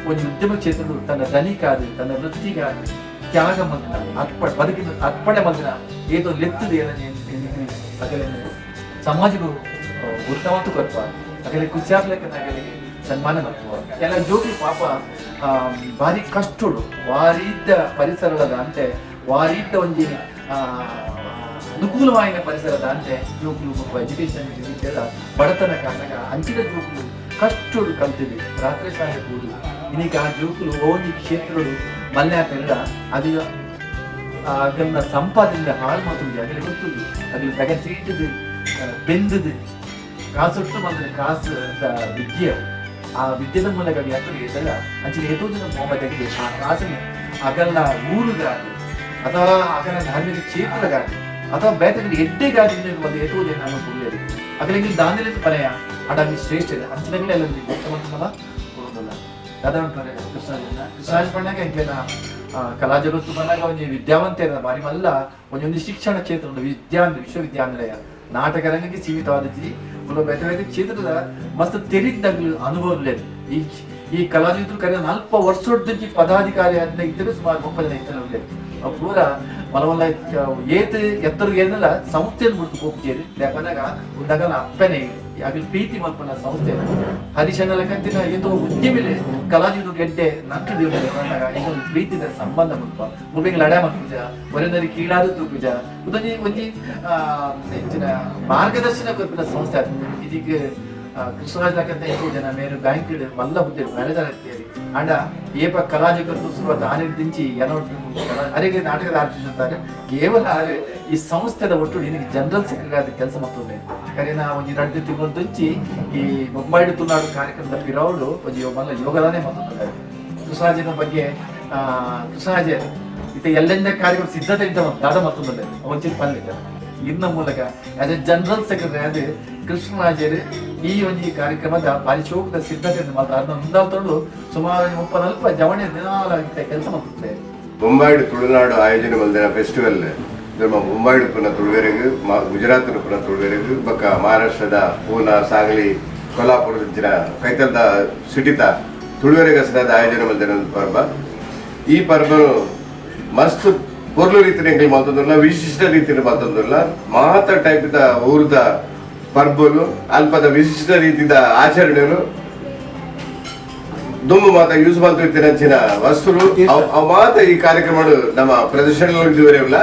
Speaker 1: ಒಂದು ಉದ್ಯಮ ಕ್ಷೇತ್ರದ ತನ್ನ ದನಿಕಾದ ತನ್ನ ವೃತ್ತಿಗಾದ ತ್ಯಾಗ ಮಂದಿನ ಅರ್ಪಣೆ, ಬದುಕಿನ ಅರ್ಪಣೆ ಮಂದಿನ ಏದೋ ಲೆತ್ತದ ಅಗಲ ಸಮಾಜಕ್ಕೂ ಗುರುತವಂತೂ ಕೊರ್ಪ ಅಗಲಿ ಖುಷಿ ಆಗ್ಲಿಕ್ಕೆ ಅಗಲಿಗೆ ಸನ್ಮಾನ ಮಾಡ್ತುವ. ಎಲ್ಲ ಜೋಗಿ ಪಾಪ ಭಾರಿ ಕಷ್ಟಡು ವಾರೀದ್ದ ಪರಿಸರದ ಅಂತೆ, ವಾರೀದ್ದ ಒಂಜಿ ಅನುಕೂಲವಾಯಿನ ಪರಿಸರದ ಅಂತೆ ಜೋಕುಲು ಎಜುಕೇಶನ್ ಬಡತನ ಕಾರಣ ಅಂಚಿನ ಜೋಕುಲು ಕಷ್ಟಡು ಕಲ್ತಿದೆ ರಾತ್ರಿ ಸಾಯ ಕೂಡು. ಇನ್ನೀಗ ಆ ಜೋಕುಲು ಒಂಜಿ ಕ್ಷೇತ್ರಡು ಮಲ್ಯ ಪೆಲ್ಲ ಅದು ಅಗಲ್ನ ಸಂಪಾದನೆ ಹಾಳು ಮಾತು ಅಗಲಿ ಗೊತ್ತುಂಡು. ಅಗಲಿ ತಗ ಸೀಟದು ಬೆಂದದು ಕಾಸುಟ್ಟು ಬಂದ ಕಾಸು ವಿದ್ಯೆ, ಆ ವಿದ್ಯೆದ ಮೂಲಕ ಯಾಕಂದ್ರೆ ಇದೆಲ್ಲ ಅಂಚಿನ ಎತ್ತೋ ಜನ ಮೊಹಮ್ಮದ್ ಆ ಕಾಸನ್ನು ಅಗಲ್ನ ಊರುಗಾಗಲಿ ಅಥವಾ ಅಗಲ ಧಾರ್ಮಿಕ ಕ್ಷೇತ್ರಗಾಗಲಿ ಅಥವಾ ಬೇರೆ ಎಡ್ಡೆಗಾಗಲಿ ಒಂದು ಎತ್ತೋ ಜನ ನಮ್ಮ ತುಳಿಯಲಿ ಅಗಲಿಗೆ ದಾನಿಲಿಂದ ಪನೆಯ ಅಡಾಗಿ ಶ್ರೇಷ್ಠ ಇದೆ. ಅಂಚಿನಗಲೇ ಎಲ್ಲ ಗೊತ್ತಮಲ್ಲ ಕೊಡೋದಲ್ಲ. ದಾದಾ ಕೃಷ್ಣರಾಜನ ಕೃಷ್ಣರಾಜ ಪಣ್ಣಾಗ ಇಂಕ್ಲೆನ ಕಲಾ ಜಗತ್ತು ಬಂದಾಗ ಒಂಜಿ ವಿದ್ಯಾವಂತ ಬಾರಿ ಮಲ್ಲ ಒಂಜಿ ಒಂದು ಶಿಕ್ಷಣ ಕ್ಷೇತ್ರ ಉಂಟು. ವಿದ್ಯಾ ವಿಶ್ವವಿದ್ಯಾನಿಲಯ ನಾಟಕ ರಂಗಕ್ಕೆ ಸೀಮಿತವಾದಜ್ಜಿ ಒಂದು ಬೇರೆ ಬೇರೆ ಕ್ಷೇತ್ರದ ಮಸ್ತ್ ತೆರಿದ್ದಾಗಲು ಅನುಭವ ಇಲ್ಲ. ಈ ಈ ಕಲಾವಿದರು ಕರೆ 40 ವರ್ಷದ ಪದಾಧಿಕಾರಿ ಅಂತ ಇದ್ದರೆ ಸುಮಾರು 30 ಜನ ಇದ್ದಾರೆ. ಪೂರ ಮಲವಲ್ಲ ಏತ್ ಎತ್ತರಿಗೆ ಏನೆಲ್ಲ ಸಂಸ್ಥೆಯನ್ನು ಬಿಡ್ತು ಹೋಗ್ತೀರಿ. ಯಾಕಂದಾಗ ಉಂದಾಗಲ ಅಪ್ಪನೆ ಆಗಲಿ ಪ್ರೀತಿ ಮಲ್ಪನ ಸಂಸ್ಥೆ ಹರಿಶನ ಲೆಕ್ಕಂತಿನ ಏತೋ ಉದ್ಯಮಿಲೆ ಕಲಾವಿದರು ಗೆಡ್ಡೆ ನಂಟು ದೇವರು ಒಂದು ಪ್ರೀತಿದ ಸಂಬಂಧ ಮುಲ್ಪ ಮುಲ್ಪಿಗೆ ಲಡ ಮಲ್ಪುಜ ಒರೆನರಿ ಕೀಳಾದ ತೂಪುಜ ಉದೊಂಜಿ ಒಂಜಿ ಹೆಚ್ಚಿನ ಮಾರ್ಗದರ್ಶನ ಕೊರ್ಪಿನ ಸಂಸ್ಥೆ ಆಗ್ತದೆ. ಇದೀಗ ಕೃಷ್ಣರಾಜ್ ಲಕ್ಕಂತ ಎಷ್ಟೋ ಜನ ಮೇರು ಬ್ಯಾಂಕ್ ಮಲ್ಲ ಹುದ್ದೆ ಮ್ಯಾನೇಜರ್ ಆಗ್ತೀರಿ. ಅಂಡ ಏಪ ಕಲಾಜಗತ್ತು ಶುರುವಾತ ಆನೆ ದಿಂಚಿ ಏನೋ ಅರೆಗೆ ನಾಟಕದ ಆರ್ಟಿಸ್ಟ್ ಅಂತಾರೆ. ಕೇವಲ ಆರೆ ಈ ಸಂಸ್ಥೆದ ಒಟ್ಟು ನಿನಗೆ ಜನರಲ್ ಸೆಕ್ರೆಟರಿ ಆದ ಕೆಲಸ ಮಾಡ್ತದೆ. ಕರೆನ ಒಂಜಿ 2 ತಿಂಗಳು ದುಂಚಿ ಈ ಬೊಂಬಾಯಿ ತುಳುನಾಡು ಕಾರ್ಯಕ್ರಮದ ಪಿರವಳು ಒಂಜಿ ಮಲ್ಲ ಯೋಗದಾನೇ ಮಾಡ್ತದೆ. ಕೃಷ್ಣರಾಜನ ಬಗ್ಗೆ ಕೃಷ್ಣರಾಜ ಇತ್ತ ಎಲ್ಲೆಂದ ಕಾರ್ಯಕ್ರಮ ಸಿದ್ಧತೆ ಇದ್ದ ದಾದ ಮತ್ತೊಂದಲ್ಲ ಒಂಚಿನ ಪಲ್ಲೆ ಇನ್ನ ಮೂಲಕ as A general secretary ಅದು ಕೃಷ್ಣರಾಜರು. ಈ ಒಂಜಿ ಕಾರ್ಯಕ್ರಮದ ಭಾರಿ ಸಿದ್ಧತೆ ಮಾತ್ರ ಅದನ್ನ ಮುಂದಾಲ್ತೊಂಡು ಸುಮಾರು 30 ಜವಣಿ ದಿನಾಲ ಕೆಲಸ ಮಾಡ್ತಾರೆ.
Speaker 3: ಬೊಂಬಾಯಿಡು ತುಳುನಾಡು ಆಯೋಜನೆ ಮಲ್ದಿನ ಫೆಸ್ಟಿವಲ್ ನಮ್ಮ ಬೊಂಬಾಯಿಡು ಪುನಃ ತುಳುವೆರೆಗ್, ಗುಜರಾತ್ ಪುನಃ ತುಳುವೆರೆಗ್, ಬೊಕ್ಕ ಮಹಾರಾಷ್ಟ್ರದ ಪೂನಾ, ಸಾಗಲಿ, ಕೊಲ್ಹಾಪುರದ ಕೈತಲ್ದ ಸಿಟಿತ ತುಳುವೆರೆಗ್ ಅಸರಾದ ಆಯೋಜನೆ ಮಲ್ದಿನ ಪರ್ಬ. ಈ ಪರ್ಬನು ಮಸ್ತ್ ಪೊರ್ಲು ರೀತಿಯ ಎಂಕಲ್ ಮಲ್ತೊಂದುಲ್ಲ, ವಿಶಿಷ್ಟ ರೀತಿಯ ಮಲ್ತೊಂದುಲ್ಲ. ಮಾತ ಟೈಪ್ದ ಊರ್ದ ಪರ್ಬಲು ಅಲ್ಪದ ವಿಶಿಷ್ಟ ರೀತಿಯ ಆಚರಣೆಗಳು ದುಮ್ಮು ಮಾತ ಯೂಸ್ ಮಲ್ತಿತ್ತಿನಂಚಿನ ವಸ್ತುಲು ಅವು ಮಾತ ಈ ಕಾರ್ಯಕ್ರಮ ನಮ್ಮ ಪ್ರದರ್ಶನ ಇದುವರೆಲ್ಲ.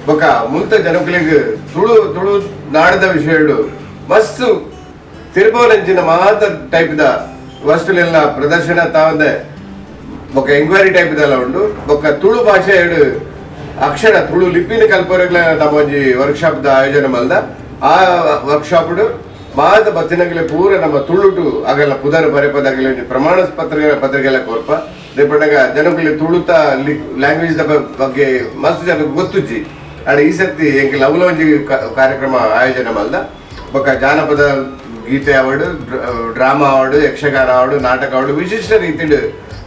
Speaker 3: ಬೊಕ್ಕ ಮುಲ್ತ ಜನಕುಲೆಗ್ ತುಳು ತುಳು ನಾಡದ ವಿಷಯಡು ಮಸ್ತ್ ತಿರುಪವನಂಚಿನ ಮಾತ ಟೈಪ್ದ ವಸ್ತುಲೆಲ್ಲ ಪ್ರದರ್ಶನ ತಾವಂದೆ ಬೊಕ್ಕ ಎಂಕ್ವೈರಿ ಟೈಪ್ ದೆಲ್ಲ ಉಂಡು. ಬೊಕ್ಕ ತುಳು ಭಾಷೆ ಅಕ್ಷರ ತುಳು ಲಿಪಿನ ಕಲ್ಪೊರೆಗ್ಲ ನಮ್ಮ ಒಂಜಿ ವರ್ಕ್ಶಾಪ್ ದ ಆಯೋಜನೆ ಮಲ್ದ. ಆ ವರ್ಕ್ಶಾಪ್ ಮಾತ ಬತ್ತಿನಗಲೆ ಪೂರ ನಮ್ಮ ತುಳುಟು ಅಗಲ ಪುದರ್ ಬರೆಪದಾಗಲಿ ಒಂಜಿ ಪ್ರಮಾಣ ಪತ್ರಿಕೆಲ್ಲ ಕೊರ್ಪ ದೇಪಂಡಗ ಜನಕುಲೆ ತುಳುತ ಲ್ಯಾಂಗ್ವೇಜ್ the ಬಗ್ಗೆ ಮಸ್ತ್ ಜನಕ್ಕೆ ಗೊತ್ತುಜ್ಜಿ. ಆಂಡ ಈ ಸರ್ತಿ ಎಂಕಲ್ ಅವಲ ಒಂಜಿ ಕಾರ್ಯಕ್ರಮ ಆಯೋಜನೆ ಮಲ್ದ. ಬೊಕ್ಕ ಜಾನಪದ ಗೀತೆ ಆವಡ್, ಡ್ರಾಮಾ ಆವಡ್, ಯಕ್ಷಗಾನ ಆವಡ್, ನಾಟಕ ಆವಡ್ ವಿಶಿಷ್ಟ ರೀತಿಡ್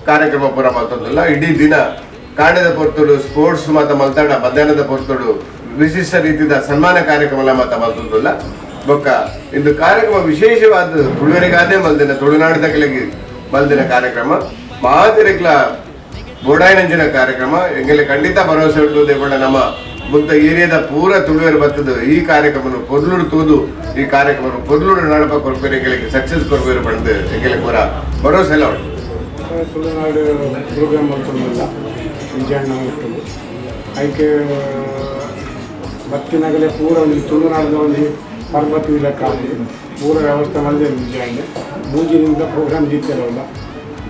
Speaker 3: ಕಾರ್ಯಕ್ರಮ ಪೂರ ಮಲ್ತೊಂದುಲ್ಲ. ಇಡೀ ದಿನ ಕಾಂಡದ ಪೊರ್ತುಡು ಸ್ಪೋರ್ಟ್ಸ್ ಮಾತ ಮಲ್ತಾಡ, ಮಧ್ಯಾಹ್ನದ ಪೊರ್ತುಡು ವಿಶಿಷ್ಟ ರೀತಿಯ ಸನ್ಮಾನ ಕಾರ್ಯಕ್ರಮ ಮಾತ ಮಲ್ತೊಂದುಲ್ಲ. ಬೊಕ್ಕ ಇಂದು ಕಾರ್ಯಕ್ರಮ ವಿಶೇಷವಾದ ತುಳುವರೆಗಾದೇ ಮಲ್ದಿನ ತುಳುನಾಡದಗಲಿಗೆ ಮಲ್ದಿನ ಕಾರ್ಯಕ್ರಮ ಮಾತಿರಕ್ಲ ಬೋಡಾಯಿನಂಚಿನ ಕಾರ್ಯಕ್ರಮ ಎಂಗಲೆ ಖಂಡಿತ ಭರವಸೆ ಉಂಟು. ದೇಪಂಡ ನಮ್ಮ ಮುತ್ತ ಏರಿಯಾದ ಪೂರ ತುಳುವೆರ್ ಬತ್ತದು ಈ ಕಾರ್ಯಕ್ರಮ ಪೊರ್ಲುಡು ತೂದು ಈ ಕಾರ್ಯಕ್ರಮ ಪೊರ್ಲುಡು ನಡಪ ಕೊರ್ಪೇರು, ಎಂಗಲಿಗೆ ಸಕ್ಸಸ್ ಕೊರ್ಪೇರು ಪಂಡ್ ಎಂಗಲೆ ಪೂರ ಭರವಸೆ ಎಲ್ಲ ಉಂಟು.
Speaker 2: ತುಳುನಾಡು ಪ್ರೋಗ್ರಾಮ್ ಮಲ್ತೊಂದುಲ್ಲ ವಿಜಯಣ್ಣ ಉಂಟು. ಐಕೆ ಬತ್ತಿನಗಲೆ ಪೂರ ಒಂಜಿ ತುಳುನಾಡಿದ ಒಂಜಿ ಪರ್ಬ ಲೆಕ್ಕ ಪೂರ ವ್ಯವಸ್ಥೆ ಮಲ್ದೆರ್ ವಿಜಯಣ್ಣ. ಮೂಜಿನಿಂದ ಪ್ರೋಗ್ರಾಮ್ ದೀತೆರಲ್ಲ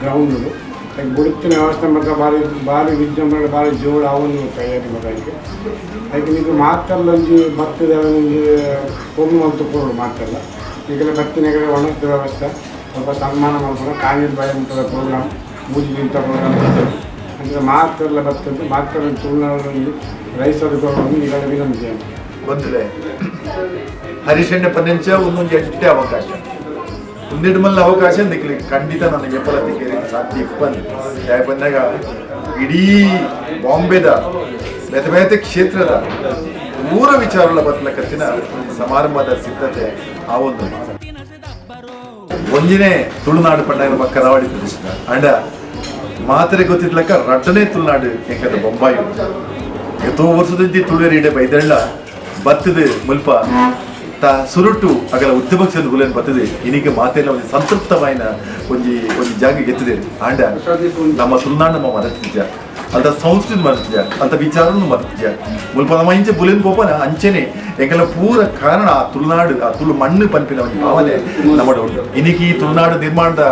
Speaker 2: ಗ್ರೌಂಡು ಐಕ್ ಬುಡುತ್ತಿನ ವ್ಯವಸ್ಥೆ ಮಾತ್ರ ಭಾರಿ ಭಾರಿ ವಿಜೃಂಭಣೆ ಭಾರಿ ಜೋಡು ಆವೊಂದು ತಯಾರಿ ಮಾತ್ರ. ಐಕೆ ಐಕ್ ನಿಕ್ಲು ಮಾತೆಲ್ಲ ಒಂಜಿ ಬತ್ತದ ಒಂಜಿ ಪೊರ್ಲು ಮಲ್ತ್ ಕೊರೊಡು ಮಾತೆಲ್ಲ. ಈಗಲೇ ಬತ್ತಿನಗಲೆ ಒಣಸ್ದ ವ್ಯವಸ್ಥೆ ಸ್ವಲ್ಪ ಸನ್ಮಾನ ಮಲ್ಪುನ ಕಾನೀರ್ ಬಾಯಿ ಮುಟ್ಟದ ಪ್ರೋಗ್ರಾಮ್ ಮೂಜಿ ದಿನದ ಪ್ರೋಗ್ರಾಮ್ ಅಂದರೆ ಮಾತೆಲ್ಲ ಬರ್ತದೆ. ಮಾತೆಲ್ಲ ತುಳುನಾಡು ರೈಸರು ಕೊರೊಡು ಈಗಲೇ ವಿನಂತಿ.
Speaker 6: ಬಂದಿದೆ ಹರಿಶಣ್ಣ ಪನ್ನೆಂಚ ಒಂದೊಂದು ಎಟ್ಟೆ ಅವಕಾಶ ಒಂದೆರಡು ಮಲ್ಲ ಅವಕಾಶ ನಿಕ್ಲಿ ಖಂಡಿತ ನನಗೆ ಎಪ್ಪಲ ತಿಕ್ಕೇರಿಗೆ ಸಾಧ್ಯ ಇಪ್ಪಂದು. ಬಂದಾಗ ಇಡೀ ಬಾಂಬೆದ ಬೇತೆ ಬೇತೆ ಕ್ಷೇತ್ರದ ಊರ ವಿಚಾರಗಳ ಬತ್ತಲಕತ್ತಿನ ಸಮಾರಂಭದ ಸಿದ್ಧತೆ ಆ ಒಂದು ಒಂಜಿನೇ ತುಳುನಾಡು ಪಂಡಾಗ ನಮ್ಮ ಕರಾವಳಿ ಪ್ರದೇಶದ ಅಂಡ ಮಾತ್ರೆ ಗೊತ್ತಿದ್ಲಕ್ಕ ರಡ್ಡನೇ ತುಳುನಾಡು ಎಂಕದ ಬೊಂಬಾಯಿ ಎತೋ ವರ್ಷದಿಂದ ತುಳುವೆರ್ ಇಡೆ ಬೈದಳ್ಳ ಬತ್ತದ ಮುಲ್ಪ ತ ಸುರುಟು ಅಗಲ ಉದ್ಯಮಕ್ಷದ ಗುಲೇನ್ ಬತ್ತದೆ ಇನಿಗೆ ಮಾತೆಲ್ಲ ಒಂಜಿ ಸಂತೃಪ್ತವಾಯಿನ ಒಂಜಿ ಒಂಜಿ ಜಾಗ ಎತ್ತದೆ. ಆಂಡ ನಮ್ಮ ತುಳುನಾಡು ನಮ್ಮ ಮರೆತಿದ್ಯ, ಅಂತ ಸಂಸ್ಕೃತಿ ಮರೆತಿದ್ಯ, ಅಂತ ವಿಚಾರನು ಮರೆತಿದ್ಯ. ಮುಲ್ಪ ನಮ್ಮ ಇಂಚೆ ಬುಲೆನ್ ಪೋಪನ ಅಂಚೆನೆ ಎಂಕಲ ಪೂರ ಕಾರಣ ಆ ತುಳುನಾಡು ಆ ತುಳು ಮಣ್ಣು ಪನ್ಪಿನ ಒಂಜಿ ಭಾವನೆ ನಮ್ಮಡ ಉಂಟು. ಇನಿಗೆ ಈ ತುಳುನಾಡು ನಿರ್ಮಾಣದ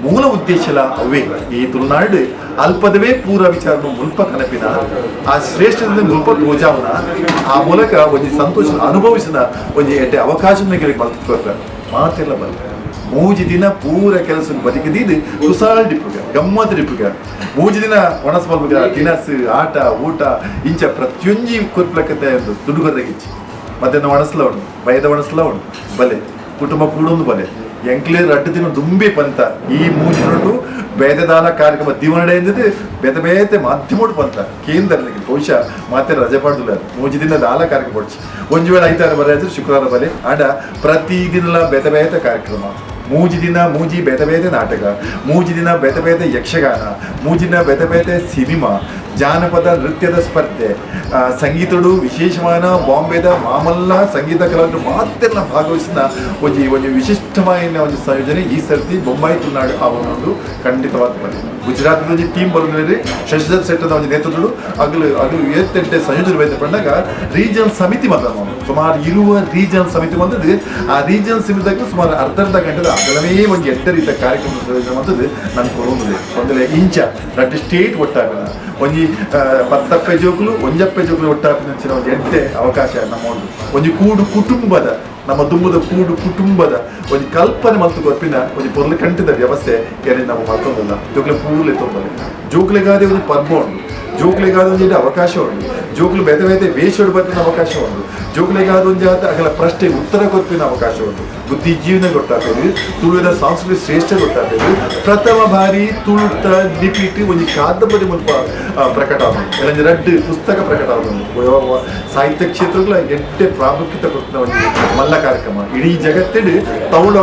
Speaker 6: ಮೂಲ ಉದ್ದೇಶಲ ಅವೇ. ಈ ತುಳುನಾಡು ಅಲ್ಪದವೇ ಪೂರ ವಿಚಾರನು ಮುಲ್ಪ ಕನಪಿನ ಆ ಶ್ರೇಷ್ಠದಿಂದ ಮುಲ್ಪ ತೋಜಾವನ ಆ ಮೂಲಕ ಒಂಜಿ ಸಂತೋಷ ಅನುಭವಿಸಿದ ಒಂಜಿ ಎಡ್ಡೆ ಅವಕಾಶ ಮಲ್ತು ಮಾತೆಲ್ಲ ಬಲ್ಲ ಮೂಜಿ ದಿನ ಪೂರ ಕೆಲಸ ಬದುಕಿದ್ದು ಕುಸಾಲ್ ಡಿಪ್ಪುಗ ಗಮ್ಮತ್ ಡಿಪ್ಪುಗ ಮೂಜಿ ದಿನ ಒಣಸ್ ಮಲ್ಪುಗ ತಿನಸು ಆಟ ಊಟ ಇಂಚ ಪ್ರತಿಯೊಂಜಿ ಕೊರ್ಪ್ಲಕತೆ ದುಡ್ಡು ಕೊರಗಿಚ್ಚಿ ಮಧ್ಯಾಹ್ನ ಒಣಸ್ಲ ಉಂಡು ಬಯದ ಒಣಸ್ಲ ಉಂಡು ಬಲೆ ಕುಟುಂಬ ಕೂಡೊಂದು ಬಲೆ ಎಂಕ್ಲೆ ರಡ್ಡು ದಿನ ದುಂಬಿ ಪಂತ ಈ ಮೂಜಿ ದಿನಟು ಬೇತೆದಾನ ಕಾರ್ಯಕ್ರಮ ದಿವನಡೆ ಎಂದಿದ್ದು ಬೇತೆ ಬೇತೆ ಮಾಧ್ಯಮಡು ಪಂತ ಕೇಂದ್ರ ಬಹುಶಃ ಮಾತೆ ರಜೆ ಪಾಡ್ದುಲ್ಲ ಮೂಜಿ ದಿನ ದಾಲ ಕಾರ್ಯಕ್ರಮ ಕೊಡ್ಚಿ ಒಂಜಿ ವೇಳೆ ಐತಾರ ಬರೆ ಆದ್ರೆ ಶುಕ್ರವಾರ ಬಲೆ ಆಂಡ ಪ್ರತಿದಿನಲ ಬೇತೆ ಬೇತೆ ಕಾರ್ಯಕ್ರಮ ಮೂಜಿ ದಿನ ಮೂಜಿ ಬೇತೆ ಬೇತೆ ನಾಟಕ ಮೂಜಿ ದಿನ ಬೇತೆ ಬೇತೆ ಯಕ್ಷಗಾನ ಮೂಜಿ ದಿನ ಬೇತೆ ಬೇತೆ ಸಿನಿಮಾ ಜಾನಪದ ನೃತ್ಯದ ಸ್ಪರ್ಧೆ ಸಂಗೀತಡು ವಿಶೇಷವಾದ ಬಾಂಬೆದ ಮಾಮಲ್ಲ ಸಂಗೀತ ಕಲಾವಿದರು ಮಾತೆಲ್ಲ ಭಾಗವಹಿಸಿದ ಒಂಜಿ ಒಂಜಿ ವಿಶಿಷ್ಟವಾದ ಒಂಜಿ ಸಂಯೋಜನೆ ಈ ಸರ್ತಿ ಬೊಂಬಾಯಿ ತುಳುನಾಡು ಆ ಒಂದು ಖಂಡಿತವಾದ ಬಂದಿದೆ. ಗುಜರಾತದ ಒಂಜಿ ಟೀಮ್ ಬರೋದ್ರಲ್ಲಿ ಶಶಿಧರ್ ಶೆಟ್ಟದ ಒಂಜಿ ನೇತೃತ್ವಗಳು ಅಗಲು ಅಗಲು ಏತ್ತೆಂಟೆ ಸಂಯೋಜನೆ ಬೈದ ಪಂಡಾಗ ರೀಜನ್ ಸಮಿತಿ ಮಾತ್ರ ಸುಮಾರು ಇರುವ ರೀಜನ್ ಸಮಿತಿ ಬಂದದ್ದು. ಆ ರೀಜನ್ ಸಮಿತಿದಾಗ ಸುಮಾರು ಅರ್ಧ ಅರ್ಧ ಗಂಟೆದ ಅಗಲವೇ ಒಂಜಿ ಎಡ್ಡ ರೀತಿಯ ಕಾರ್ಯಕ್ರಮ ಸಂಯೋಜನೆ ಬಂದದ್ದು ನಾನು ಕೊಡೋದಿದೆ. ಒಂದಲೇ ಇಂಚ ರಡ್ಡು ಸ್ಟೇಟ್ ಒಟ್ಟಾಗಲ್ಲ ಒಂಜಿ ಪತ್ತಪ್ಪೆ ಜೋಕುಲು ಒಂಜಪ್ಪೆ ಜೋಕುಲು ಒಟ್ಟಾಪಿನ ಒಂಜಿ ಎಡ್ಡೆ ಅವಕಾಶ ನಮ್ಮ ಒಂದು ಒಂಜಿ ಕೂಡು ಕುಟುಂಬದ ನಮ್ಮ ದುಂಬುದ ಕೂಡು ಕುಟುಂಬದ ಒಂಜಿ ಕಲ್ಪನೆ ಮಲ್ತು ಕೊರ್ಪಿನ ಒಂಜಿ ಪೊರ್ಲು ಕಂಟಿದ ವ್ಯವಸ್ಥೆ ಏನೇ ನಮ್ಮ ಮಲ್ತೊಂದಿಲ್ಲ. ಜೋಕುಲೆ ಪೂರ್ಲೆ ತೊಂದರೆ ಜೋಕುಲೆಗಾದೆ ಒಂಜಿ ಪರ್ಬ ಉಂಡು. ಜೋಕ್ಲೆಗಾದ ಒಂಜಿ ಅವಕಾಶ ಉಂಡು. ಜೋಕ್ಲು ಬೇತೆ ಬೇತೆ ವೇಷಡು ಬರ್ಪಿನ ಅವಕಾಶ ಉಂಡು. ಜೋಕ್ಲೆಗಾದ ಒಂಜಿ ಆತ ಅಗಲ ಪ್ರಶ್ನೆ ಉತ್ತರ ಕೊರ್ಪಿನ ಅವಕಾಶ ಉಂಡು. ಬುದ್ಧಿ ಜೀವನ ಗೊತ್ತಾಪೇರು, ತುಳುವಿನ ಸಾಂಸ್ಕೃತಿಕ ಶ್ರೇಷ್ಠ ಗೊತ್ತಾಪೇರು. ಪ್ರಥಮ ಬಾರಿ ತುಳುತ ಲಿಪಿಟ್ ಒಂಜಿ ಕಾದಂಬರಿ ಮುಲ್ಪ ಪ್ರಕಟ ಆಗುಂಡು, ಎಲ್ಲಂಜಿ ರಡ್ಡ್ ಪುಸ್ತಕ ಪ್ರಕಟ ಆಗುಂಡು. ಸಾಹಿತ್ಯ ಕ್ಷೇತ್ರಗಳ ಎಡ್ಡೆ ಪ್ರಾಮುಖ್ಯತೆ ಕೊಡ್ತಿನ ಒಂಜಿ ಮಲ್ಲ ಕಾರ್ಯಕ್ರಮ. ಇಡೀ ಜಗತ್ತಿಡ್ ತೌಳ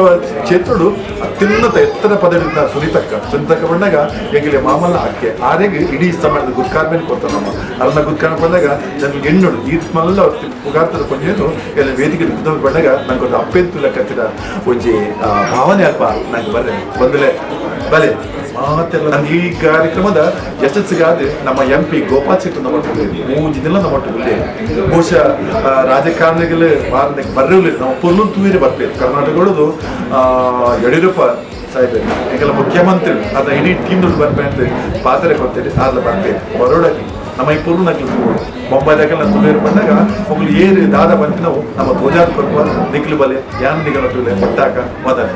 Speaker 6: ಕ್ಷೇತ್ರಡು ಅತ್ಯುನ್ನತ ಎತ್ತರ ಪದವಿದ ಸುನೀತಕ್ಕ, ಸುನೀತಕ್ಕ ಬಂದಾಗ ಎಂಗಿಲೆ ಮಾಮಲ್ಲ ಅಕ್ಕೆ ಆರೆಗ್ ಇಡೀ ಸಮಾಜದ ಗುರ್ಕಾರ್ಮೇಲೆ ಕೊಡ್ತಾರೆ. ನಮ್ಮ ಅರನ್ನ ಗುರ್ಕಾರ್ಮೆ ಬಂದಾಗ ನನಗೆ ಎಣ್ಣುಡು ಈ ಮಲ್ಲ ಪುಗಾರ್ತದ ಕೊಂಜೇನು ಎಲ್ಲ ವೇದಿಕೆ ಕುತ್ಕೊಂಡು ಬಂದಾಗ ನಂಗೆ ಒಂದು ಅಪ್ಪೆಂತು ಲೆಕ್ಕತ್ತಿನ ಒಂಜಿ ಭಾವನೆ ಅಲ್ಪ ನಂಗೆ ಬರ್ರೆ ಬಂದಲೆ ಬಲೆ ಮಾತೆಲ್ಲ. ನಂಗೆ ಈ ಕಾರ್ಯಕ್ರಮದ ಯಶಸ್ಸಿಗಾದ ನಮ್ಮ ಎಂ.ಪಿ. ಗೋಪಾಲ್ ಶೆಟ್ಟಿ ನಮ್ಮ ಒಟ್ಟು ಮೂಜಿ ದಿನ ನಮ್ಮ ಒಟ್ಟು ಉಲ್ಲೆ. ಬಹುಶಃ ರಾಜಕಾರಣಿಗಳು ಬರ್ರಿಲ್ಲ, ನಾವು ಪೊರ್ಲು ತೂಯಿರೆ ಬರ್ಬೇಕು. ಕರ್ನಾಟಕಗಳದು ಯಡಿಯೂರಪ್ಪ ಸಾಹೇಬ್ ಎಂಗೆಲ್ಲ ಮುಖ್ಯಮಂತ್ರಿ ಅದ ಇಡೀ ಟೀಮ್ ದುಡ್ಡು ಬರ್ಬೇಕು ಅಂತ ಪಾತ್ರೆ ಕೊಡ್ತೇವೆ. ಆದ್ರೆ ಬರ್ಬೇಕು ಬರೋಡಾಗಿ ನಮ್ಮ ಈ ಪೊರ್ಲು ನಕ್ಲು ಬೊಂಬಾಯ್ದಾಗ ನಾನು ತುಳಿಯರು ಬಂದಾಗ ಮೊಗಲು ಏರು ದಾದ ಬಂತು ನಾವು ನಮ್ಮ ಧ್ವಜಾದ ಕೊರ್ಪ ನಿಕ್ಲು ಬಲೆ ಯಾನ್ ನಿಗಲ ತುಲೆ ಒಟ್ಟಾಕ ಮೊದಲ.